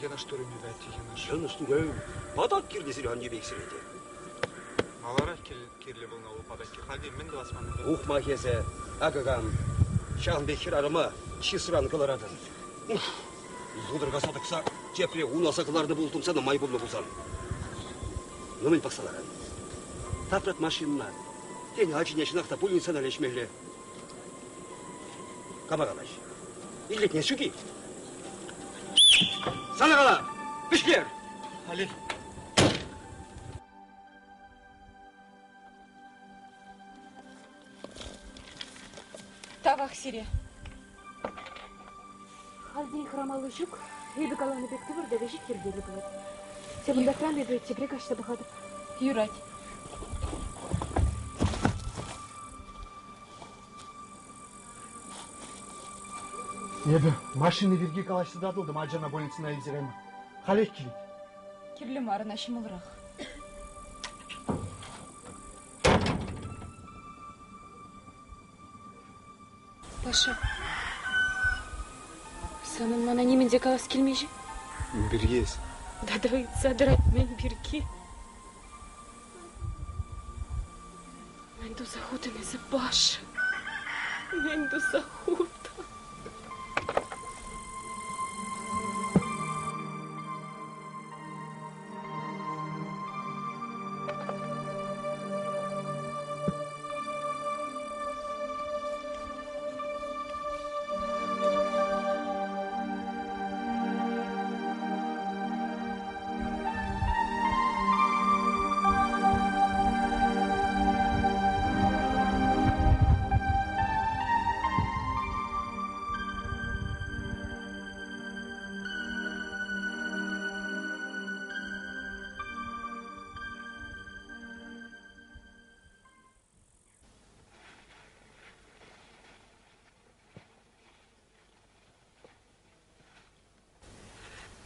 Йӑнӑш турӑм эпӗ, йӑнӑш. Йӑнӑш турӑм. Патак кирлӗ сире анне пек сире те. Маларах кирлӗ пулнӑ вӑл патакки. Халь те мӗн тӑвас манӑн? Ухмах эсӗ, акӑ кам. Ҫавӑн пек хӗрарӑма чысран кӑларатӑн. Ух, лутӑркаса тӑкса тепре унаса кӑларнӑ пултӑм сана май пулнӑ пулсан. Ну мӗн пӑхса ларан? Тапрат машинӑна. Тен, ачине чӑнах та пульницана леҫмелле. Кама калаҫ? Илтетне ҫук-и? Сана кала! Вӗҫтер! Халех. Тавах сире. Хальтен хӑрамалли ҫук. Эпӗ каланӑ пек тӑвӑр та веҫех йӗркеллӗ пулать. Ҫавӑнтакран эпӗ тепре каҫса пӑхатӑп. Юрать. Эпӗ машина пирки калаҫса татӑлтӑм ачана больницӑна илсе кайма. Халех килет. Кирлӗ мар ӑна ҫӑмӑлрах. Паша, санӑн мана нимӗн те калас килмест-и? Мӗн пирки эс? Тата ыйтса тӑрать мӗн пирки. Мӗн туса хутӑн эсӗ, Паша? Мӗн туса хутӑн?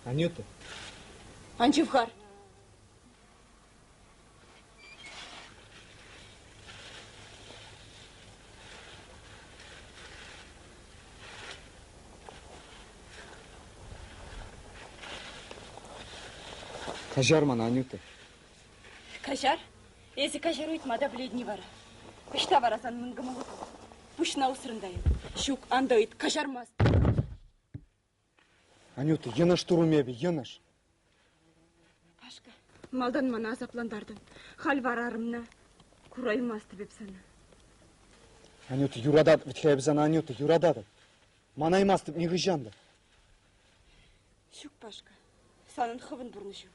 Анюта. Ан ҫывхар. Каҫар мана, Анюта. Каҫар? Эсӗ каҫару ыйтма та пӗлетни вара. Ӑҫта вара сан мӑн кӑмӑлу? Пуҫна усрӑн та Ҫук, ан та ыйт, каҫармасть. Анюта, йӑнӑш турӑм эпӗ, йӑнӑш. Пашка, малтан мана асаплантартӑн. Халь вара арӑмна кураймастӑп эп сана. Анюта, юрататӑп вӗт-ха эпӗ сана, Анюта, юрататӑп. Манаймастӑп нихӑҫан та. Ҫук, Пашка, санӑн хӑвӑн пурнӑҫу.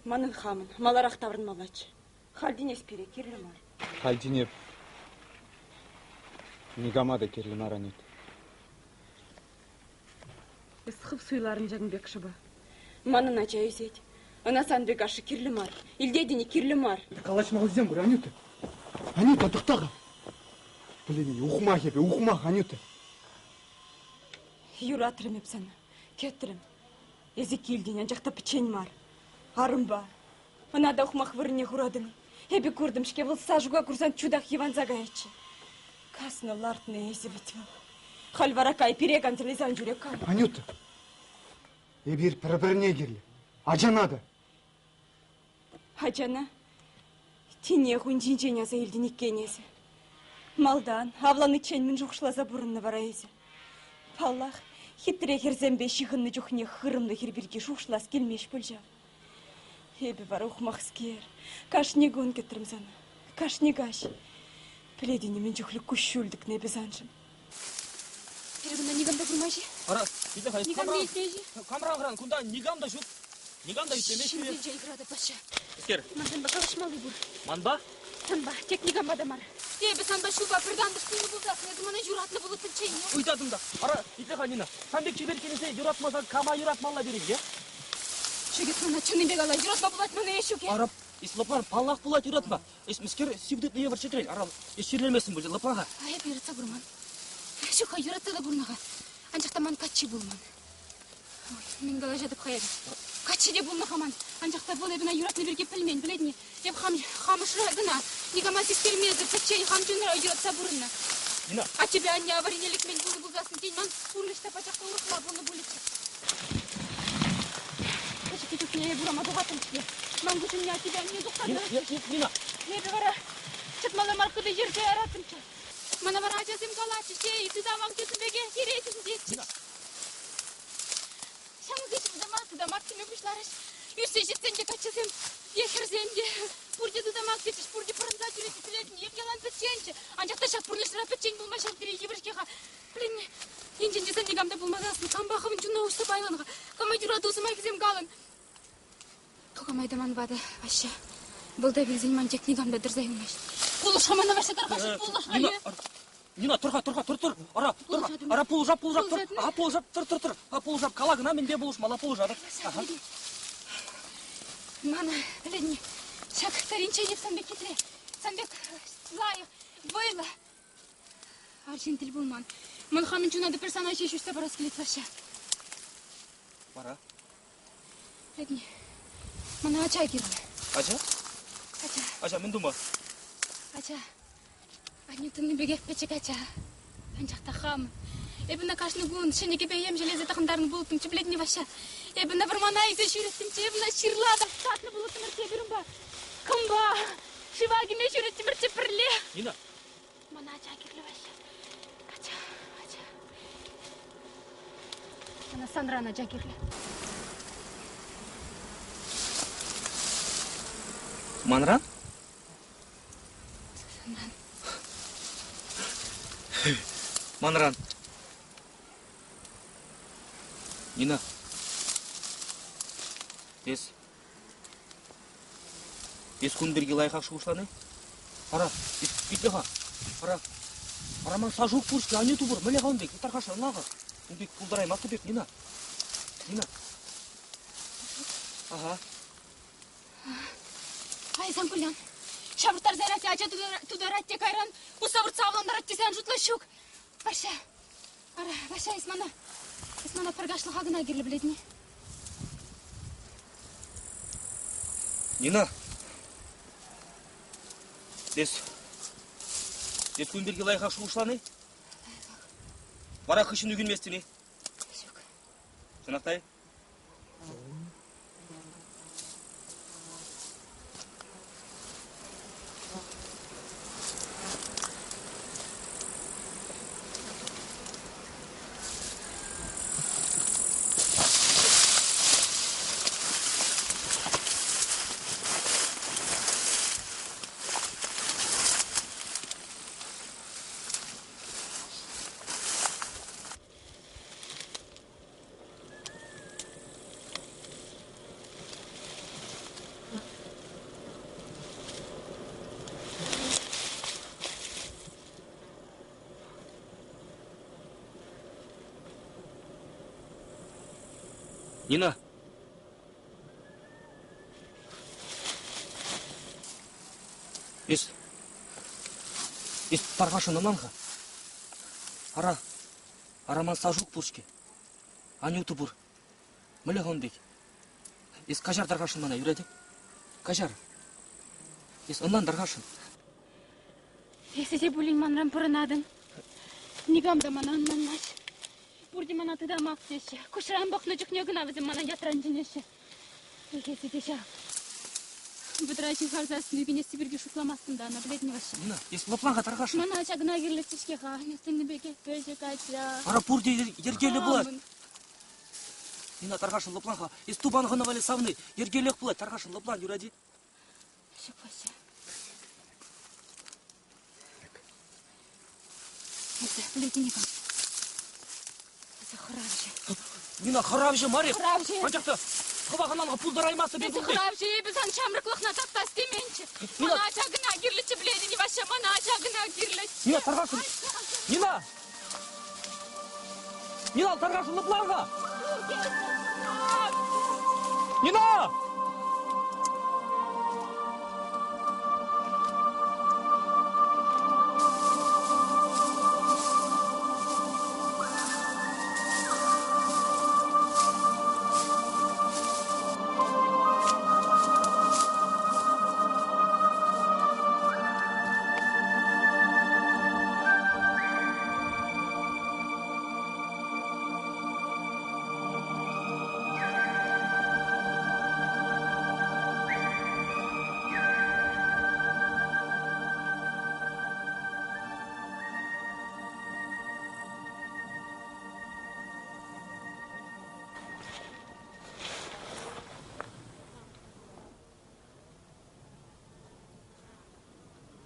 Манӑн хамӑн маларах таврӑнмаллаччӗ. Халь тин эс пире кирлӗ мар. Халь тин эп никама та кирлӗ мар, Анюта. Эс хӑв суйларӑн ҫакӑн пек шӑпа. Манӑн ача ӳсет. Ӑна сан пек ашшӗ кирлӗ мар. Илтетӗн-и, кирлӗ мар. Калаҫмаллисем пур, Анюта. Анюта, тӑхта-ха. Пӗлетӗн, ухмах эпӗ, ухмах, Анюта. Юратрӑм эп сана, кӗтрӗм. Эсӗ килтӗн, анчах та пӗччен мар. Арӑмпа. Ӑна та ухмах вырӑнне хуратӑн. Эпӗ куртӑм-ҫке, вӑл Сашука курсан чутах йӑванса каятчӗ. Каснӑ лартнӑ эсӗ вӗт вӑл. Халь вара кай, пире кансӗрлесе ан ҫӳре, кай. Анюта, эпир пӗр-пӗрне кирлӗ. Ачана та. Ачана тинех ун ҫинчен аса илтӗн иккен эсӗ. Малтан, авланиччен мӗн шухӑшласа пурӑннӑ вара эсӗ? Паллах, хитре хӗрсемпе ҫыхӑннӑ чухне хырӑмлӑ хӗр пирки шухӑшлас килмест пуль ҫав. Эпӗ вара ухмахскер, кашни кун кӗтрӗм сана, кашни каҫ. Пӗлетӗн-и, мӗн чухлӗ куҫҫуль тӑкнӑ эпӗ саншӑн. Пире кунта никам та курмасть-и? Ара, итле-ха, Никам та илтмест-и? Камран хӑран, кунта никам та ҫук. Никам та итлемест пире. Ҫынсенчен хӑратӑп, Ваҫҫа. Ӗскер. Ман санпа калаҫмалли пур. Манпа? Санпа, тек никампа та мар. Эпӗ санпа ҫулпа пӗр тантӑш пулнӑ пулсассӑн эсӗ мана юратнӑ пулӑттӑнччӗ-и? Ыйтатӑн та. Ара, итле-ха, Нина, сан пек чиперккелесе юратмасан кама юратмалла пирӗн, е? Ҫук, эс мана чӑннипе кала, юратма пулать мана е ҫук-и? Ара, эс лӑплан, паллах пулать юратма. Эс мӗскер сив тытнӑ евӗр чӗтрен, ара, эс чирлеместӗн пуль, лӑплан-ха. А эп юратса курман. Ҫук-ха, юратса та курнӑ-ха. Анчах та ман каччи пулман. Ой, мӗн калаҫатӑп-ха эпӗ? Каччи те пулнӑ-ха ман. Анчах та вӑл эпӗ ӑна юратнӑ пирки пӗлмен, пӗлетӗн-и? Эп хам, хам ӑшра кӑна, никама систермесӗр, пӗччен хам чунра юратса пурӑннӑ. Нина. Аттепе анне аварине лекмен пулнӑ пулсассӑн, тен, ман пурнӑҫ та пачах та урӑхла пулнӑ пулӗччӗ. Пӗчӗккӗ чухне эп урама тухаттӑм-ҫке. Ман куҫ умне аттепе анне тухса тӑратчӗҫ. Нина! Эпӗ вара чӑтмалла мар хытӑ йӗрсе яраттӑмччӗ. Мана вара ачасем калатчӗҫ, эй, тытамак тӳсӗм пекех йӗретӗн тетчӗҫ. Ҫавӑн хыҫҫӑн тытамак, тытамак теме пуҫларӗҫ. Ӳссе ҫитсен те каччӑсем те, хӗрсем те пурте тытамак тетчӗҫ, пурте пӑрӑнса ҫӳретчӗҫ, пӗлетӗн, эп ялан пӗчченччӗ. Анчах та ҫак пурнӑҫра пӗччен пулма ҫав тери йывӑр-ҫке-ха. Блин, енчен тесен никам та пулмасан кампа хӑвӑн чунна уҫса пайлан-ха? Кама юрату сӑмахӗсем калӑн? Кукамай та ман ватӑ, Ваҫҫа. Вӑл та вилсен ман тек никам та тӑрса юлмасть. Пулӑш-ха мана, Ваҫҫа, тархасшӑн, пулӑш-ха. Нина, Нина, тӑр-ха, тӑр-ха, тӑр, тӑр. Ара, тӑр-ха. Ара, пулӑшап, пулӑшап, тӑр. Ага, пулӑшап, тӑр, тӑр, тӑр. А, пулӑшап, кала кӑна, мӗнпе пулӑшмалла, пулӑшатӑп. Ага. Мана, пӗлетни, ҫак таринчен эп сан пек хитре, сан пек лайӑх, вӑйлӑ арҫын тӗл пулман. Ман хамӑн чуна та пӗр сана ҫеҫ уҫса парас килет, Ваҫҫа. Вара? Пӗлетни, мана ача кирлӗ. Ача? Ача. Ача мӗн тума? Ача. Анне тӑнни пекех пӗчӗк ача. Анчах та хам. Эпӗ ӑна кашни кун ҫӗнӗ кӗпе-йӗм ҫӗлесе тӑхӑнтарнӑ пулӑттӑмччӗ, пӗлетни, Ваҫҫа? Эпӗ ӑна вӑрмана илсе ҫӳреттӗмччӗ, эпӗ ӑна ҫырла та татнӑ пулӑттӑмӑрччӗ эпир унпа. Кӑмпа, шыва кӗме ҫӳреттӗмӗрччӗ пӗрле. Нина. Мана ача кирлӗ, Ваҫҫа. Ача, ача. Мана санран ача кирлӗ. Манран? Санран. Манран. Нина. Эс. Эс кун пирки лайӑхах шухӑшланӑ? Ара, итле-ха. Ара, ара ман Сашук пур-ҫке, анне тупӑр. Мӗнле-ха ун пек? Тархасшӑн, ӑнлан-ха. Ун пек пултараймастӑп эп, Нина. Нина. Ага. Ай, сан кулян. Ҫавӑрттарса ярать, ача тутарать те кайран усса выртса авлантарать тесе ан шутла ҫук. Ваҫҫа, ара, Ваҫҫа, эс мана, эс мана пӗр каҫлӑха кӑна кирлӗ пӗлетни. Нина, эс, эс кун пирки лайӑхах шухӑшланӑ-и? Вара хыҫҫӑн ӳкӗнместӗн-и? Ҫук. Чӑнах та-и? Нина. Эс. Эс тархасшӑн ӑнлан-ха. Ара, ара ман Сашук пур-ҫке. Анюта пур. Мӗнле-ха ун пек? Эс каҫар тархасшӑн мана, юрать-и? Каҫар. Эс ӑнлан тархасшӑн. Эсӗ те пулин манран пӑрӑнатӑн. Никам та мана ӑнланмасть. Пурте мана тытамак теҫҫӗ. Куҫран пӑхнӑ чухне кӑна вӗсем мана ятран чӗнеҫҫӗ. Эхе, те ҫав. Вӑтӑра ҫывхарсассӑн ӳкӗнесси пирки шутламастӑн та ӑна, пӗлетӗн Ваҫҫа. Нина, эс лӑплан-ха тархасшӑн. Мана ҫакна кирлӗччӗ-ҫке-ха, сӗннӗ пекех пӗчӗк ача. Ара пурте йӗркеллӗ пулать. Нина, тархасшӑн лӑплан-ха. Эс тупан хӑна валли савни. Йӗркеллех пулать, тархасшӑн лӑплан, юрать-и? Ҫук, Вася. Эсӗ пӗлетӗн-и кам? Эсӗ хӑравҫӑ. Нина, хӑравҫӑ мар-и? Хӑравҫӑ. Анчах та хӑвах ӑнланма пултараймастӑп эпӗ. Эсӗ хӑравҫӑ, эпӗ сан ҫамрӑклӑхна таптас теменччӗ. Мана ача кӑна кирлӗччӗ, пӗлетӗн-и, Ваҫҫа, мана ача кӑна кирлӗччӗ. Нина, тархасшӑн. Нина! Нина, тархасшӑн лӑплан-ха! Нина!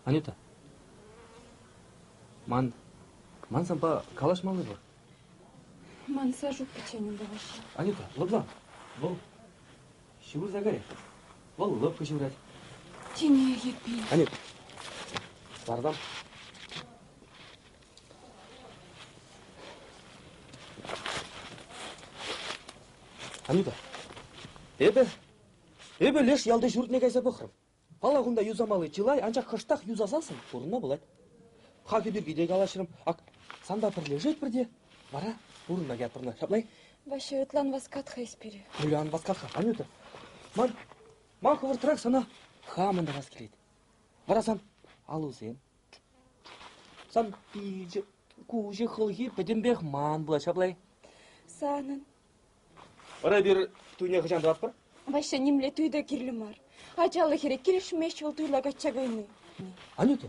Анюта, ман, ман санпа калаҫмалли пур. Ман Сашук пӗччен унта Ваҫҫа. Анюта, лӑплан. Вӑл ҫывӑрса кайрӗ. Вӑл лӑпкӑ ҫывӑрать. Тинех эппин. Анют, лартам. Анюта, эпӗ, эпӗ леш ялти ҫуртне кайса пӑхрӑм. Паллах, унта юсамалли чылай, анчах кӑштах юсасассӑн пурӑнма пулать. Хакӗ пирки те калаҫрӑм. Ак, санпа пӗрлешетпӗр те, вара пурӑнма каятпӑр ҫапла-и? Ваҫҫа, ытлан васкат-ха эс пире. Мӗнле ан васкат-ха, Анюта? Ман, ман хӑвӑртрах сана хамӑн тӑвас килет. Вара сан аллусем, сан пичӗ, куҫӗ, хӑлхи пӗтӗмпех ман пулать, ҫапла-и? Санӑн. Вара эпир туйне хӑҫан тӑватпӑр? Ваҫҫа нимле туй та кирлӗ мар. Ачаллӑ хӗре килӗшмест вӑл туйла качча кайни. Анюта!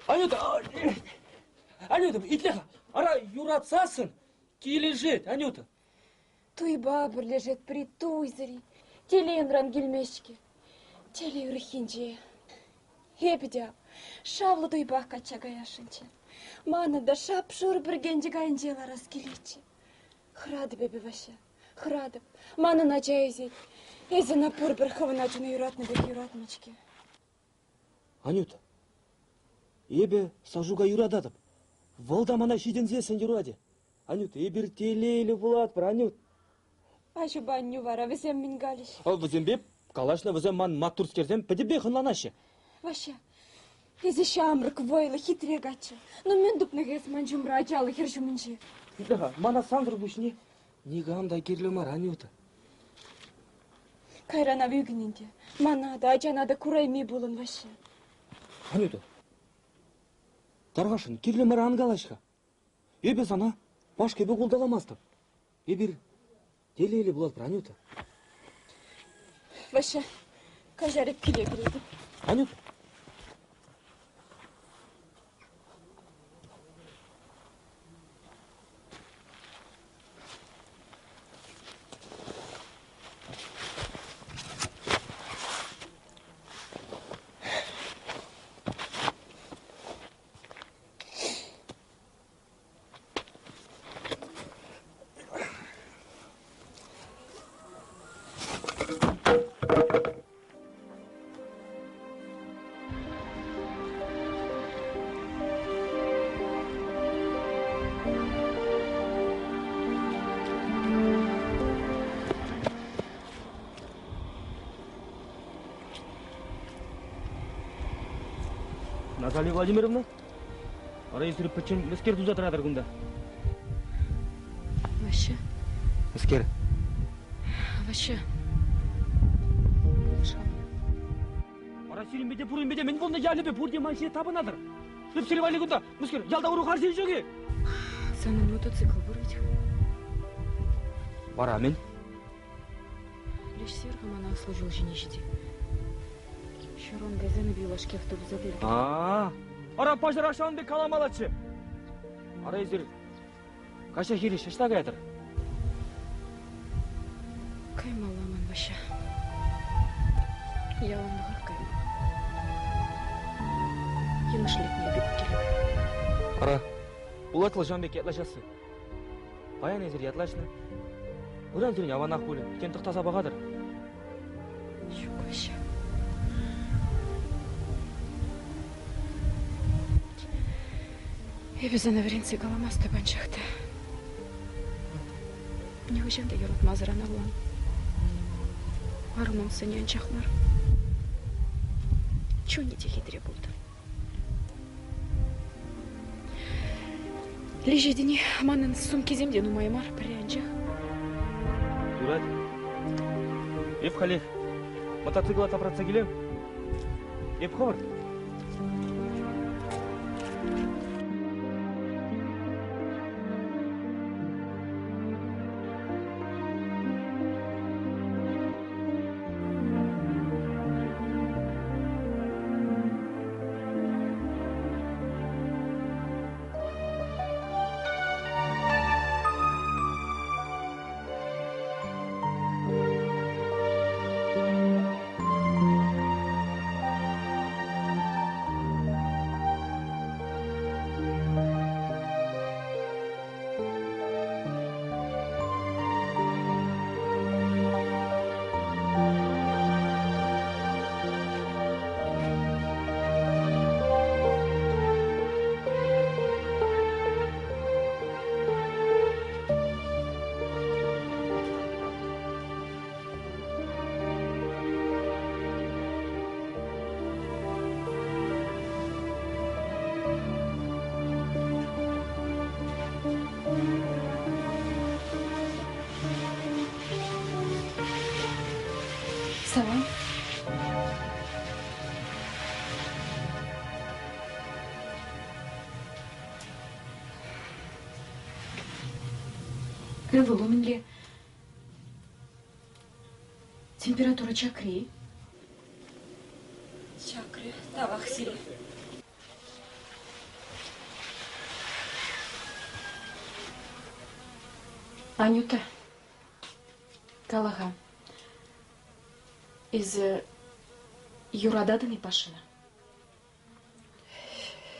Анюта! Анюта, итле-ха! Ара, юратсассӑн килӗшет, Анюта. Туйпа пӗрлешетпӗр-и, туйсӑр-и? Телей унран килмест-ҫке. Телей урӑххинче. Эпӗ те шавлӑ туйпах качча каясшӑнччӗ. Манӑн та шап-шурӑ пӗркенчӗк айӗнче ларас килетчӗ. Хӑратӑп эпӗ, Ваҫҫа, хӑратӑп. Манӑн ача ӳсет. Эсӗ ӑна пурпӗр хӑвӑн ачуна юратнӑ пек юратмӑн-ҫке. Анюта, эпӗ Сашука юрататӑп. Вӑл та мана ҫитӗнсессӗн юратӗ. Анюта, эпир телейлӗ пулатпӑр, Анют. Аҫупа аннӳ вара вӗсем мӗн калӗҫ? Вӗсемпе калаҫнӑ, вӗсем ман маттурскерсем пӗтӗмпех ӑнланаҫҫӗ. Ваҫҫа, эсӗ ҫамрӑк, вӑйлӑ, хитре каччӑ. Ну мӗн тупнӑ эс ман ҫумра ачаллӑ хӗр ҫумӗнче? Итле-ха, мана сансӑр пуҫне никам та кирлӗ мар, Анюта. Кайран ав ӳкӗн ӗнтӗ. Мана та, ачана та курайми пулӑн, Ваҫҫа. Анюта, тархасшӑн, кирлӗ мар ан калаҫ-ха. Эпӗ сана пашкипе улталамастӑп. Эпир телейлӗ пулатпӑр, Анюта. Ваҫҫа, каҫар эп киле кӗретӗп. Анюта. Наталья Владимировна, ара эсир пӗччен мӗскер туса тӑратӑр кунта? Ваҫҫа. Мӗскер? Ваҫҫа. Пулӑш-ха. Ара сирӗнпе те пуринпе те мӗн пулнӑ ялӗпе пурте ман ҫине тапӑнатӑр. Эп сире валли кунта, мӗскер, ялта урӑх арҫын ҫук-и? Санӑн мотоцикл пур вӗт-ха. Вара мӗн? Леҫсер-ха мана аслӑ ҫул ҫине ҫити. Ҫуран кайсан эпӗ юлашки автобуса та ӗлкӗртӗм. А-а, ара паҫӑрах ҫавӑн пек каламаллаччӗ. Ара эсир каҫа хирӗҫ ӑҫта каятӑр? Каймалла ман Ваҫҫа. Яланлӑхах каймалла. Йӑнӑш лекнӗ пек килет. Ара, пулать вӑл ҫавӑн пек ятлаҫасси. Паян эсир ятлаҫнӑ. Ыран сирӗн аванах пулӗ. Тен, тӑхтаса пӑхатӑр? Ҫук, Ваҫҫа. Эпӗ сана вӗрентсе каламастӑп, анчах та нихӑҫан та юратмасӑр ан авлан. Арӑмӑн сӑнӗ анчах мар, чунӗ те хитре пултӑр. Леҫетӗн-и? Манӑн сумкисем те нумай мар, пӗрре анчах. Юрать. Эп халех мотоцикла тапратса килем. Эп хӑвӑрт. Салам. Ывӑлу мӗнле? Температура чакри. Чакрӗ, тавах сире. Анюта, кала-ха, эсӗ юрататӑн-и Пашӑна?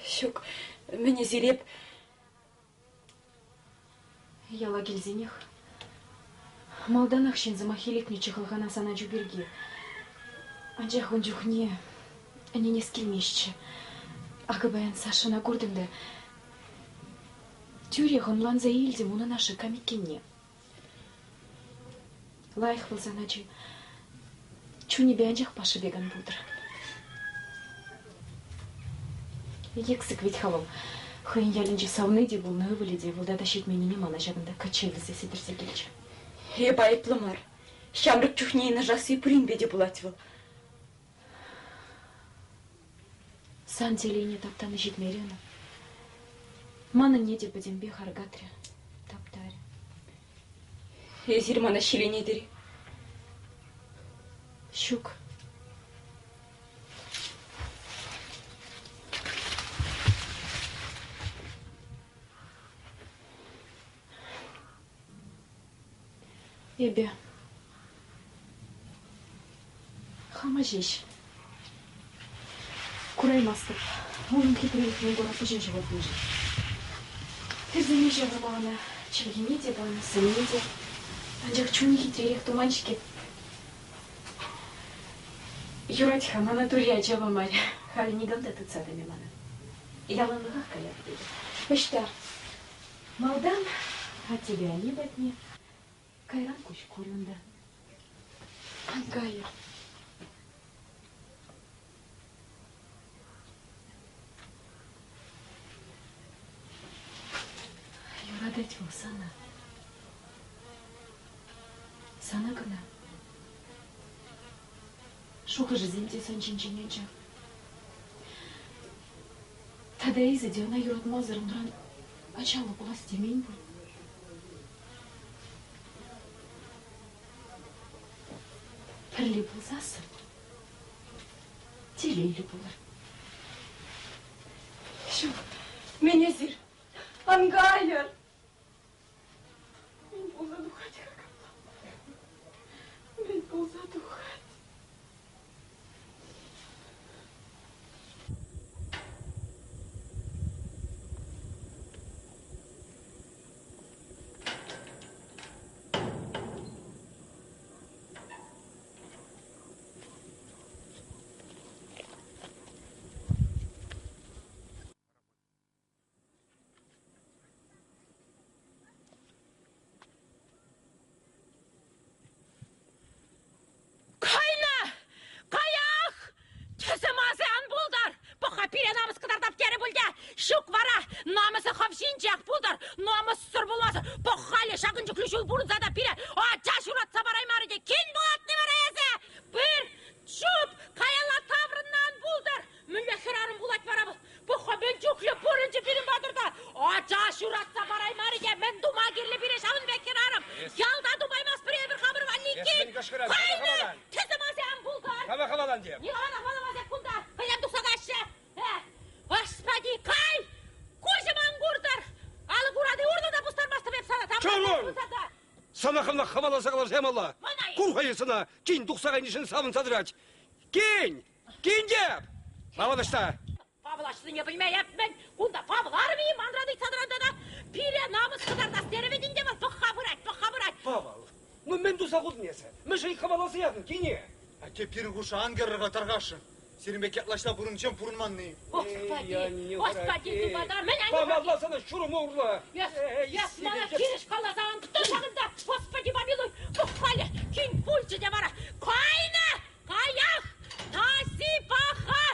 Ҫук, мӗн эсир эп... Яла килсенех малтанах ҫын сӑмаххи лекнӗччӗ хӑлхана сан ачу пирки. Анчах ун чухне ӗненес килместчӗ. Акӑ паян Сашӑна куртӑм та тӳрех ӑнланса илтӗм унӑн ашшӗ кам иккенне. Лайӑх вӑл сан ачи. Чунӗпе анчах Паша пек ан пултӑр. Йӗксӗк вӗт-ха вӑл. Хӑйӗн ялӗнче савни те пулнӑ, ывӑлӗ те. Вӑл тата ҫитменнине мана ҫакӑнта качча илсе сӗтӗрсе килчӗ. Эп айӑплӑ мар. Ҫамрӑк чухне йӑнӑшасси пуринпе те пулать вӑл. Сан телейне таптани ҫитмерӗ ӑна. Манӑнне те пӗтӗмпех аркатрӗ, таптарӗ. Эсир мана ҫиленетӗр-и? Ҫук. Эпӗ хама ҫеҫ кураймастӑп. Унӑн хитрелӗхне кура пуҫа ҫухатнӑ-ши? Хӗрсене ҫавӑрма ӑна чӗлхине те панӑ, сӑнне те. Анчах чунӗ хитререх туман-ҫке. Юрать-ха, мана тури ача памарӗ. Халӗ никам та тытса тӑмӗ мана. Яланлӑхах каятӑп эпӗ. Ӑҫта? Малтан аттепе анне патне, кайран куҫ курӗ унта. Ан кайӑр. Юратать вӑл сана. Сана кӑна. Шухӑшӗсем те сан ҫинчен анчах. Тата эсӗ те ӑна юратмасӑр унран ачаллӑ пулас темен пуль. Пӗрле пулсассӑн телейлӗ пулӑр. Ҫук, мӗн эсир? Ан кайӑр! Мӗн пулса тухать-ха капла? Мӗн пулса тухать? Кайнӑ! Каях! Тӗсӗ-масӗ ан пултӑр! Пӑх-ха, пире намӑс кӑтартап терӗ пуль те. Ҫук вара, намӑсӗ хӑв ҫинчех пултӑр, намӑссӑр пулмасӑр. Пӑх-халӗ ҫакӑн чухлӗ ҫул пурӑнса та пире ача ҫуратса параймарӗ те. Кин пулатни вара эсӗ! Пыр, чуп, каялла таврӑннӑ ан пултӑр! Мӗнле хӗрарӑм пулать вара вӑл? Пӑх-ха, мӗн чухлӗ пурӑнчӗ пирӗн патӑрта! Ача ҫуратса параймарӗ те, мӗн тума кирлӗ пире ҫавӑн пек хӗрарӑм? Ялта тупаймастпӑр эпир хамӑр валли кин! Кайнӑ! Тӗсӗ-масӗ ан пултӑр! Кама хавалан те? Никама та хаваламасӑр кунта хӑйсем тухса каҫҫӗ! Господи, кай! Куҫӑм ан куртӑр! Алӑк урати урлӑ та пустармастӑп эп сана! Чарӑн! Сана хӑвна хаваласа каласа ямалла. Кур-ха эс ӑна, кин тухса кайнишӗн савӑнса тӑрать. Кин! Кин теп! Павӑл ӑҫта? Павӑл аҫлине пӗлме эп мӗн? Кунта Павӑл арӑмӗ-и манран ыйтса тӑран тата? Пире намӑс кӑтартас терӗ вӗт ӗнтӗ вӑл. Пӑхха пырать, пӑхха пырать. Павӑл, ну мӗн туса хутӑн эсӗ? Мӗншӗн хӑваласа ятӑн кине? Атте пирӗн хушша ан кӗрӗр-ха тархасшӑн. Сирӗн пек ятлаҫса пурӑнччен пурӑнманни. Господи, господи, тупата, мӗн анне? Памалла сана ҫурӑм урлӑ. Эс, эс мана хирӗҫ каласа ан тӑр ҫакӑнта. Господи, помилуй, пӑх-халӗ, кин пулчӗ те вара. Кайнӑ! Каях! Таси паха!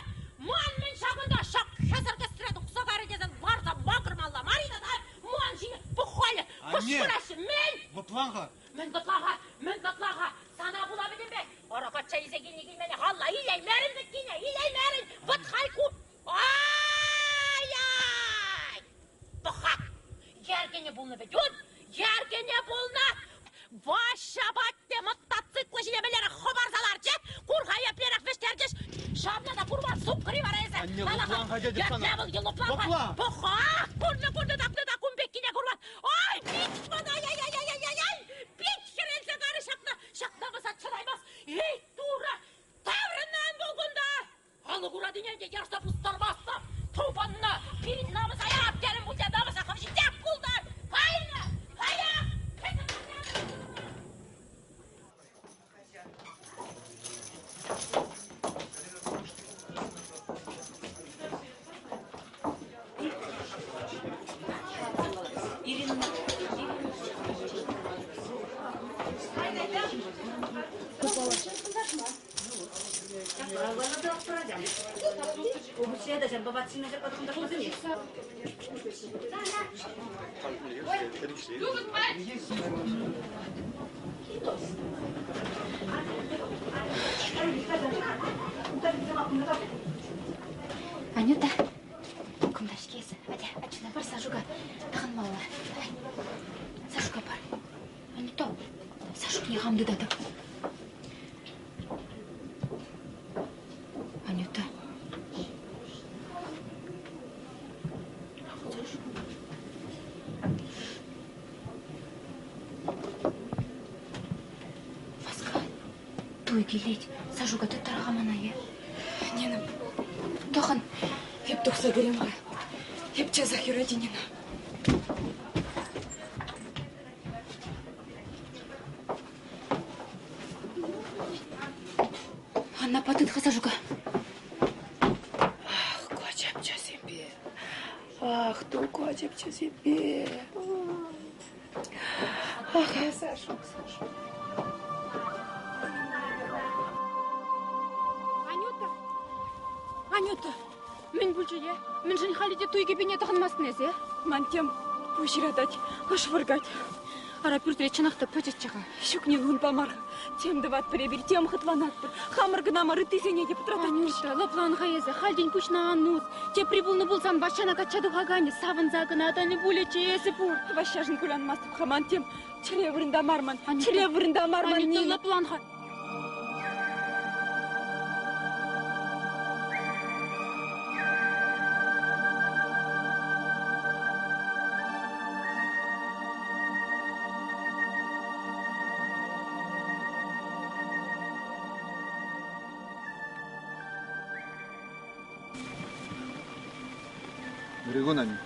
Ман мӗн ҫакӑнта ҫак хӗсӗр кӗсре тухса карӗ тесен ларса макӑрмалла мар-и тата? Ман ҫине пӑх-халӗ, кӑшкӑраҫҫӗ. Мӗн? Лӑплан-ха. Мӗн кӑтла-ха? Мӗн кӑтла-ха? Сана пула пӗтӗмпех. Ӑрӑ качча илсе килнӗ килмене алла илеймерӗн вӗт кине, илеймерӗн. Вӑт халь ку. Ай-ай! Пӑх-ха! Еркӗнӗ пулнӑ вӗт ун! Еркӗнӗ пулнӑ! Ваҫҫа патне мотоцикл ҫине мӗнлерех хӑпарса ларчӗ, кур-ха еплерех вӗҫтерчӗҫ. Ҫавна та курман суккӑри вара эсӗ. Анне, лӑплан-ха тетӗп сана. Епле вӑл лӑплан-ха. Лӑплан. Пӑх-ха! Курнӑ, курнӑ, тапнӑ та кун пеккине курман. Ай, пит мана, ай-яй-яй-яй-яй! Пит хӗрелсе карӗ ҫакна, ҫакна вӑсат чӑтаймас. Эй, Турӑ, таврӑннӑ ан пул кунта! Алӑк уратине те ярса пустармастӑп. Тупӑннӑ, пирӗн намӑса ярап терӗм пуль те намӑса хӑв ҫитех пултӑр. Кайнӑ, каях! Анюта, кунта-ҫке эсӗ. Атя, ачуна пар, Сашука тӑхӑнмалла. Давай. Сашука пар. Анюта, Сашукне хам тытатӑп. Анюта. Васка, туй килет. Сашука тыттар-ха мана, е? Нина, Тӑхӑн. эп тухса кӗрем-ха. Эп часах юрать, Нина. Анна патытха Сашука. Ах, ку ачапчасемпе. Ах, ту ку ачапчасемпе. Ах, Сашук, Сашук. Анюта! Анюта! Мӗн пулчӗ, е? Мӗншӗн халӗ те туй кӗпине тӑхӑнмастӑн эсӗ? Ман тем. Пуҫ ыратать, ӑш вӑркать. Ара, пӳртре чӑнах та пӗчӗччӗ-ха. Ҫук, Нина, унпа мар-ха. Тем тӑватпӑр эпир, тем хӑтланатпӑр. Хамӑр кӑна мар, ыттисене те пӑтрататпӑр. Анюта, лӑплан-ха эсӗ, хальтен пуҫна ан ус. Тепри пулнӑ пулсан Ваҫҫана качча тухаканӗ савӑнса кӑна тӑнӑ пулӗччӗ эсӗ пур. Ваҫҫашӑн кулянмастӑп-ха ман, тем чӗре вырӑнта мар ман, чӗре вырӑнта мар ман, Нина. Анюта, лӑплан-ха. Ырӑ Анюта.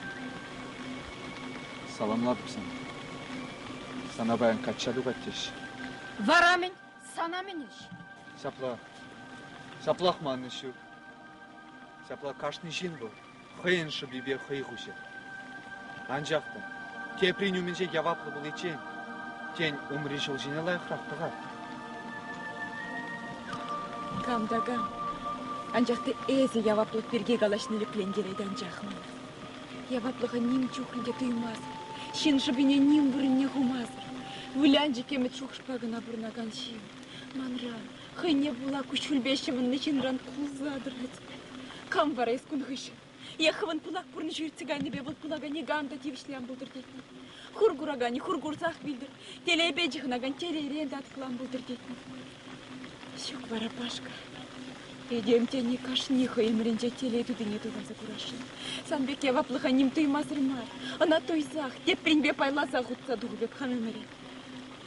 Саламлатӑп сана. Сана паян качча тухать теҫҫӗ. Вара мӗн? Сана мӗн ӗҫ? Ҫапла. Ҫаплах маннӑ ҫук. Ҫапла кашни ҫын вӑл хӑйӗн шӑпипе хӑй хуҫа. Анчах та теприн умӗнче яваплӑ пуличчен, тен, умри ҫул ҫине лайӑхрах тӑхать. Кам та кам. Анчах та эсӗ яваплӑх пирки калаҫни лӗклентерет анчах мана. Яваплӑха ним чухлӗ те туймасӑр, ҫын шӑпине ним вырӑнне хумасӑр, вылянчӑк ӗмӗт шухӑшпа кӑна пурӑнакан ҫын манран, хӑйне пула куҫҫульпе ҫӑвӑннӑ ҫынран кулса тӑрать. Кам вара эс кун хыҫҫӑн? Е хӑвӑн пылак пурнӑҫу иртсе кайнипе вӑл пылака никам та тивӗҫлӗ ан пултӑр тетни? Хур кураканӗ хур курсах вилтӗр, телейпе чыхӑнакан телейрен татӑклан пултӑр тетни? Ҫук вара, Пашка. Этем тени кашни хӑй ӗмӗрӗнче телей тутине тутанса курасшӑн. Сан пек яваплӑха ним туймасӑр мар, ӑна туйсах, тепринпе пайласах утса тухӑп эп хам ӗмӗре.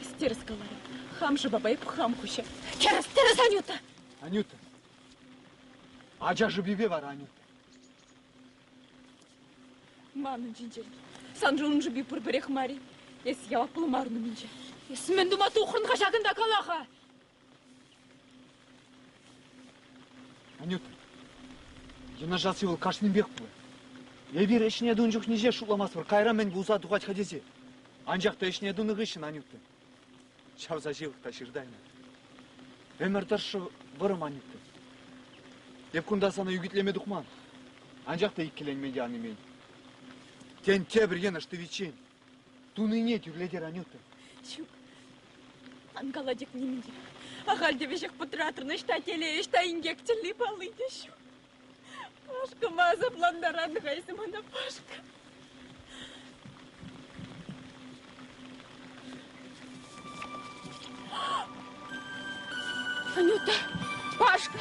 Эс тӗрӗс каларӑн. Хам шӑпапа эп хам хуҫа. Тӗрӗс, тӗрӗс, Анюта! Анюта! Ача шӑпипе вара, Анюта. Манӑн ҫинчен. Саншӑн ун шӑпи пурпӗрех мар-и? Эс яваплӑ мар ун умӗнче. Эс мӗн тума тухрӑн-ха ҫакӑнта кала-ха? Анюта, йӑнӑшасси вӑл кашнинпех пулать. Эпир ӗҫне тунӑ чухне ҫеҫ шутламастпӑр, кайран мӗн пулса тухать-ха тесе. Анчах та ӗҫне тунӑ хыҫҫӑн, Анюта, чавса ҫывӑх та ҫыртаймӑн. Ӗмӗр тӑршшӗ вӑрӑм, Анюта. Эп кунта сана ӳкӗтлеме тухман. Анчах та иккӗленме те ан имен. Тен, тепӗр йӑнӑш тӑвиччен. Тунине тӳрлетер, Анюта. Ҫук, ан кала тек нимӗн те. Ахаль те веҫех пӑтратрӑн, ӑҫта телей, ӑҫта инкек тӗлли-палли те ҫук. Пашкӑма асаплантаран-ха эсӗ мана, Пашка. Анюта, Пашка,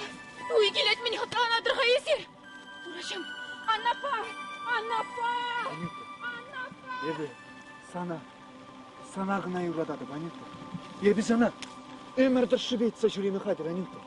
уй килет мӗн хӑтланатӑр-ха эсир? Турӑҫӑм, Аннапа, Аннапа! Анюта, эпӗ сана, сана кӑна юрататӑп, Анюта. Эпӗ сана ӗмӗр тӑршшӗпе ыйтса ҫӳреме хатӗр, Анюта.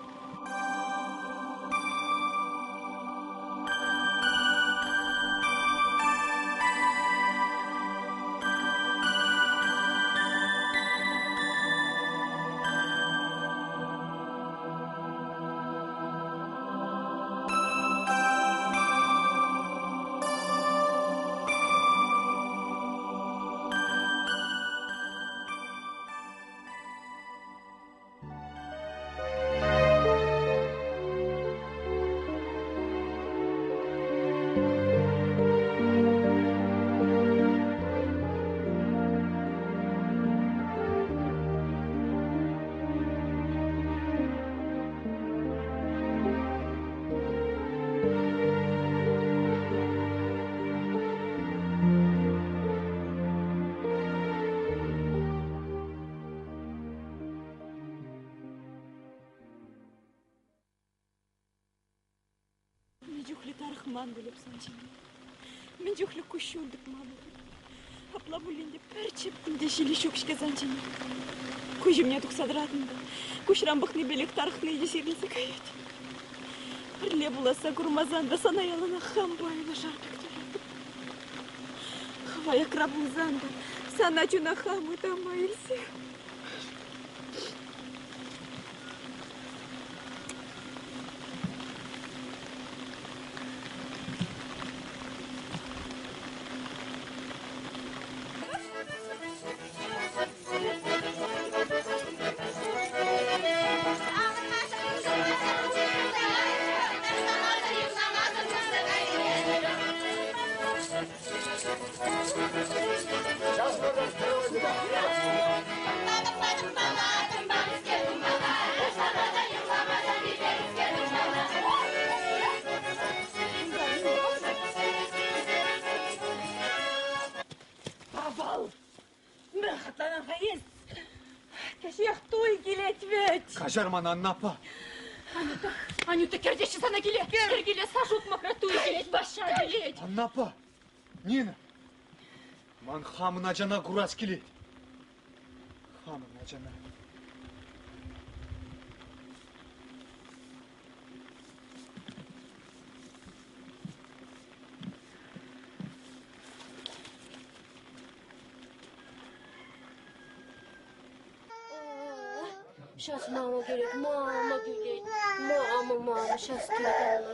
Мӗн чухлӗ тарӑхман пуль эп сан ҫине. Мӗн чухлӗ куҫҫуль тӑкман пуль. Апла пулин те пӗр чӗптӗм те ҫилӗ ҫук-ҫке сан ҫине. Куҫ умне тухса тӑратӑн та куҫран пӑхнипелех тарӑхни те сирӗлсе каять. Пӗрле пуласса курмасан та сана яланах хампа юнашар пек туятӑп. Хӑв аякра пулсан та сана чуна хам ытама илсе. Каҫар мана, Анна аппа. Анюта, Анюта, кӗртеҫҫӗ сана киле. Кӗр киле, Сашук мӑкратуй килет, Ваҫҫа килет. Анна аппа, Нина, ман хамӑн ачана курас килет. Хамӑн ачана. Сейчас мама килет, мама килет, мама, мама, сейчас килет.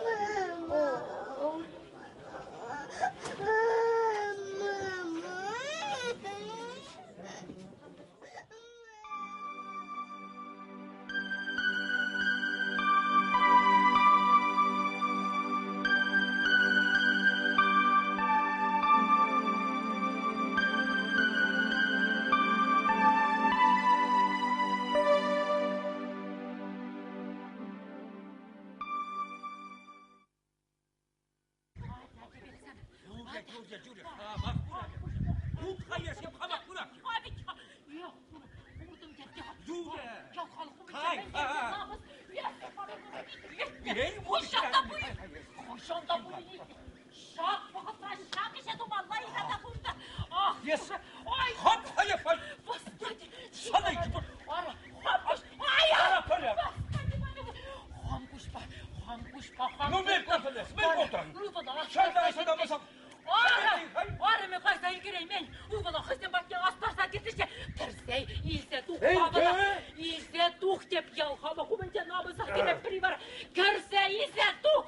Арӑмӗ кайса ӳкереймен, ывӑла хӑйсем патне астарса килчӗ. Кӗрсе илсе тух, Павӑла, илсе тух теп ял халӑх умӗнче намӑсах кӗреп пӗри вара. Кӗрсе илсе тух!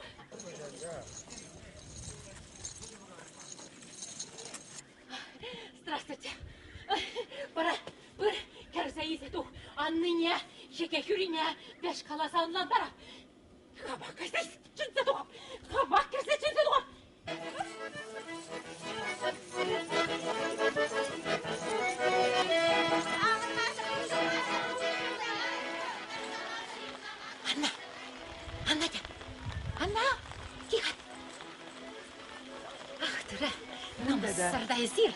Здравствуйте. Пыра, пыр, кӗрсе илсе тух. Аннине, йӗке хӳрине пеш каласа ӑнлантарап. Хамах кайса чӗнсе тухап. Хамах кӗрсе чӗнсе тухап. Анна! Анна, Анна! Тихо! Ах, тыра, намӑссӑр та эсир.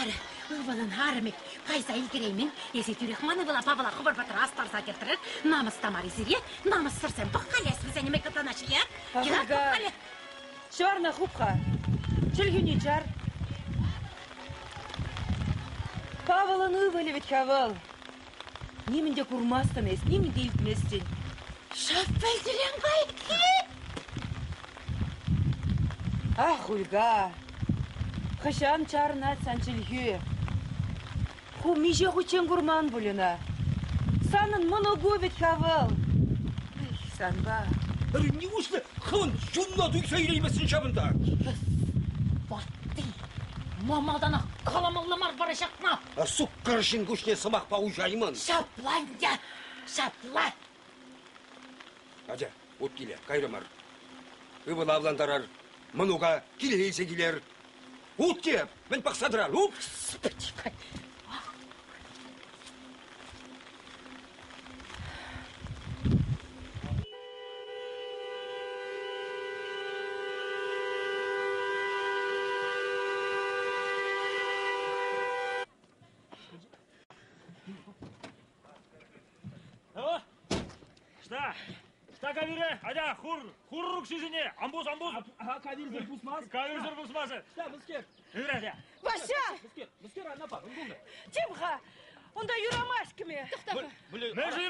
Ара, ывӑлӑн арӑмӗ кайса илтереймен. Эсир тӳрех ман ывӑла Павӑла хӑвӑр патра астарса кӗртрӗр. Намӑс та мар сире. Намӑссӑрсем пӑх-халес вӗсене мӗн хӑтланаҫҫӗ, е? Пӑх-хале. Ҫӑварна хуп-ха. Чӗлхӳне чар. Павӑлӑн ывӑлӗ вӗт-ха вӑл. Нимӗн те курмастӑн эс, нимӗн те илтместӗн. Шап пӗлтӗрен кайки! Ах, Улька, хӑҫан чарӑнать сан чӗлхӳ? Ху миҫе хутчен курман пуль ӑна. Санӑн мӑнуку вӗт-ха вӑл. Эх, санпа. Нивушлӗ хӑвӑн чунна туйса илейместӗн ҫавӑнта? Ватти, ма малтанах каламалла мар вара ҫакна? Суккӑр ҫын куҫне сӑмахпа уҫаймӑн. Ҫапла ӗнтӗ, ҫапла. Атя, ут киле, кайрӑмӑр. Ывӑла авлантарар, мӑнука киле илсе килер. Ут теп, мӗн пӑхса тӑрар, ут! Что? Что кавире? Атя, хур, хур укҫисене. Амбуз, амбуз. Ага, кавирсӗр пусмас. Кавирсӗр пусмас. Что, мӗскер? Ырӑ, атя. Вася! Мӗскер, мӗскер, Анна аппа, мӗн пулнӑ? Тим-ха, унта юрамасть кӗме. Мӗншӗн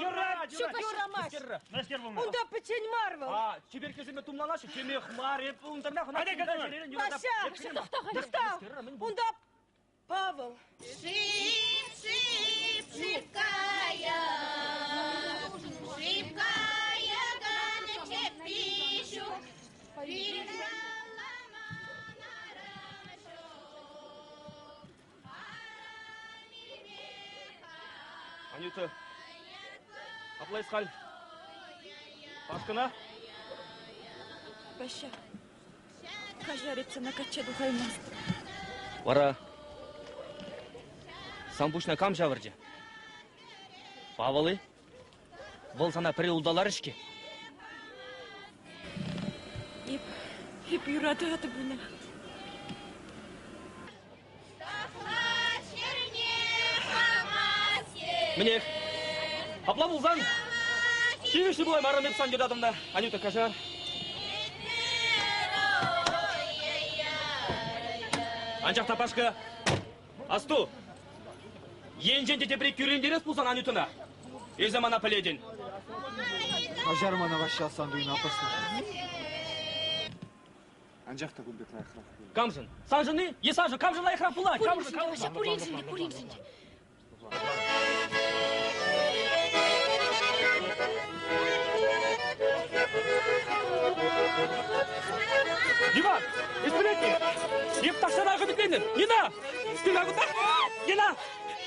юрамасть? Юрамасть. Мӗскер пулнӑ? Унта пӗччен мар вӑл. А, чиперккесемпе тумланаҫҫӗ, темех мар, эп унтанах ӑна Атя, кӗтӗмӗр. Вася, тӑхта, унта Павӑл. Шип, шип, шипкая, шипкая чеппи ҫук, пирӗн шалламан арӑм ҫук. Арӑм илме Анюта, апла эс халь Пашкӑна? Ваҫҫа, каҫар эп сана качча тухаймастӑп. Вара сан пуҫна кам ҫавӑрчӗ? Павӑл-и? Вӑл сана пӗрре улталарӗ-ҫке. Эп, эп юрататӑп ӑна. Мӗнех? Апла пулсан, тивӗҫлӗ пулаймарӑм эп сан юратӑвна, Анюта, каҫар. Анчах та, Пашка, асту, енчен те тепре кӳрентерес пулсан Анютӑна, эсӗ мана пӗлетӗн. Каҫар мана, Ваҫҫа, сан туйна пӑснӑшӑн. Анчах та кун пек лайӑхрах пулать. Камшӑн? Саншӑн-и? Е саншӑн? Камшӑн лайӑхрах пулать? Пуриншӗн те, Ваҫҫа, пуриншӗн те, пуриншӗн те. Иван, эс пӗлетни? Эп тахҫанах ӗмӗтленнӗ. Нина! Нина кунта! Нина!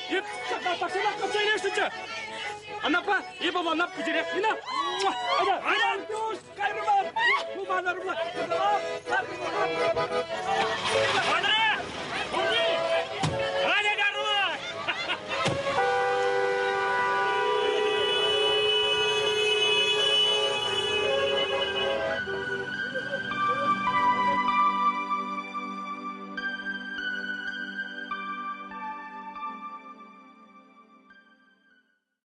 Эп ҫакна тахҫанах качча илесшӗнччӗ. Анапа, эп авланап кӗҫӗрех. Нина! Ана, Ана, кайрӑмӑр! Куманӑрмла!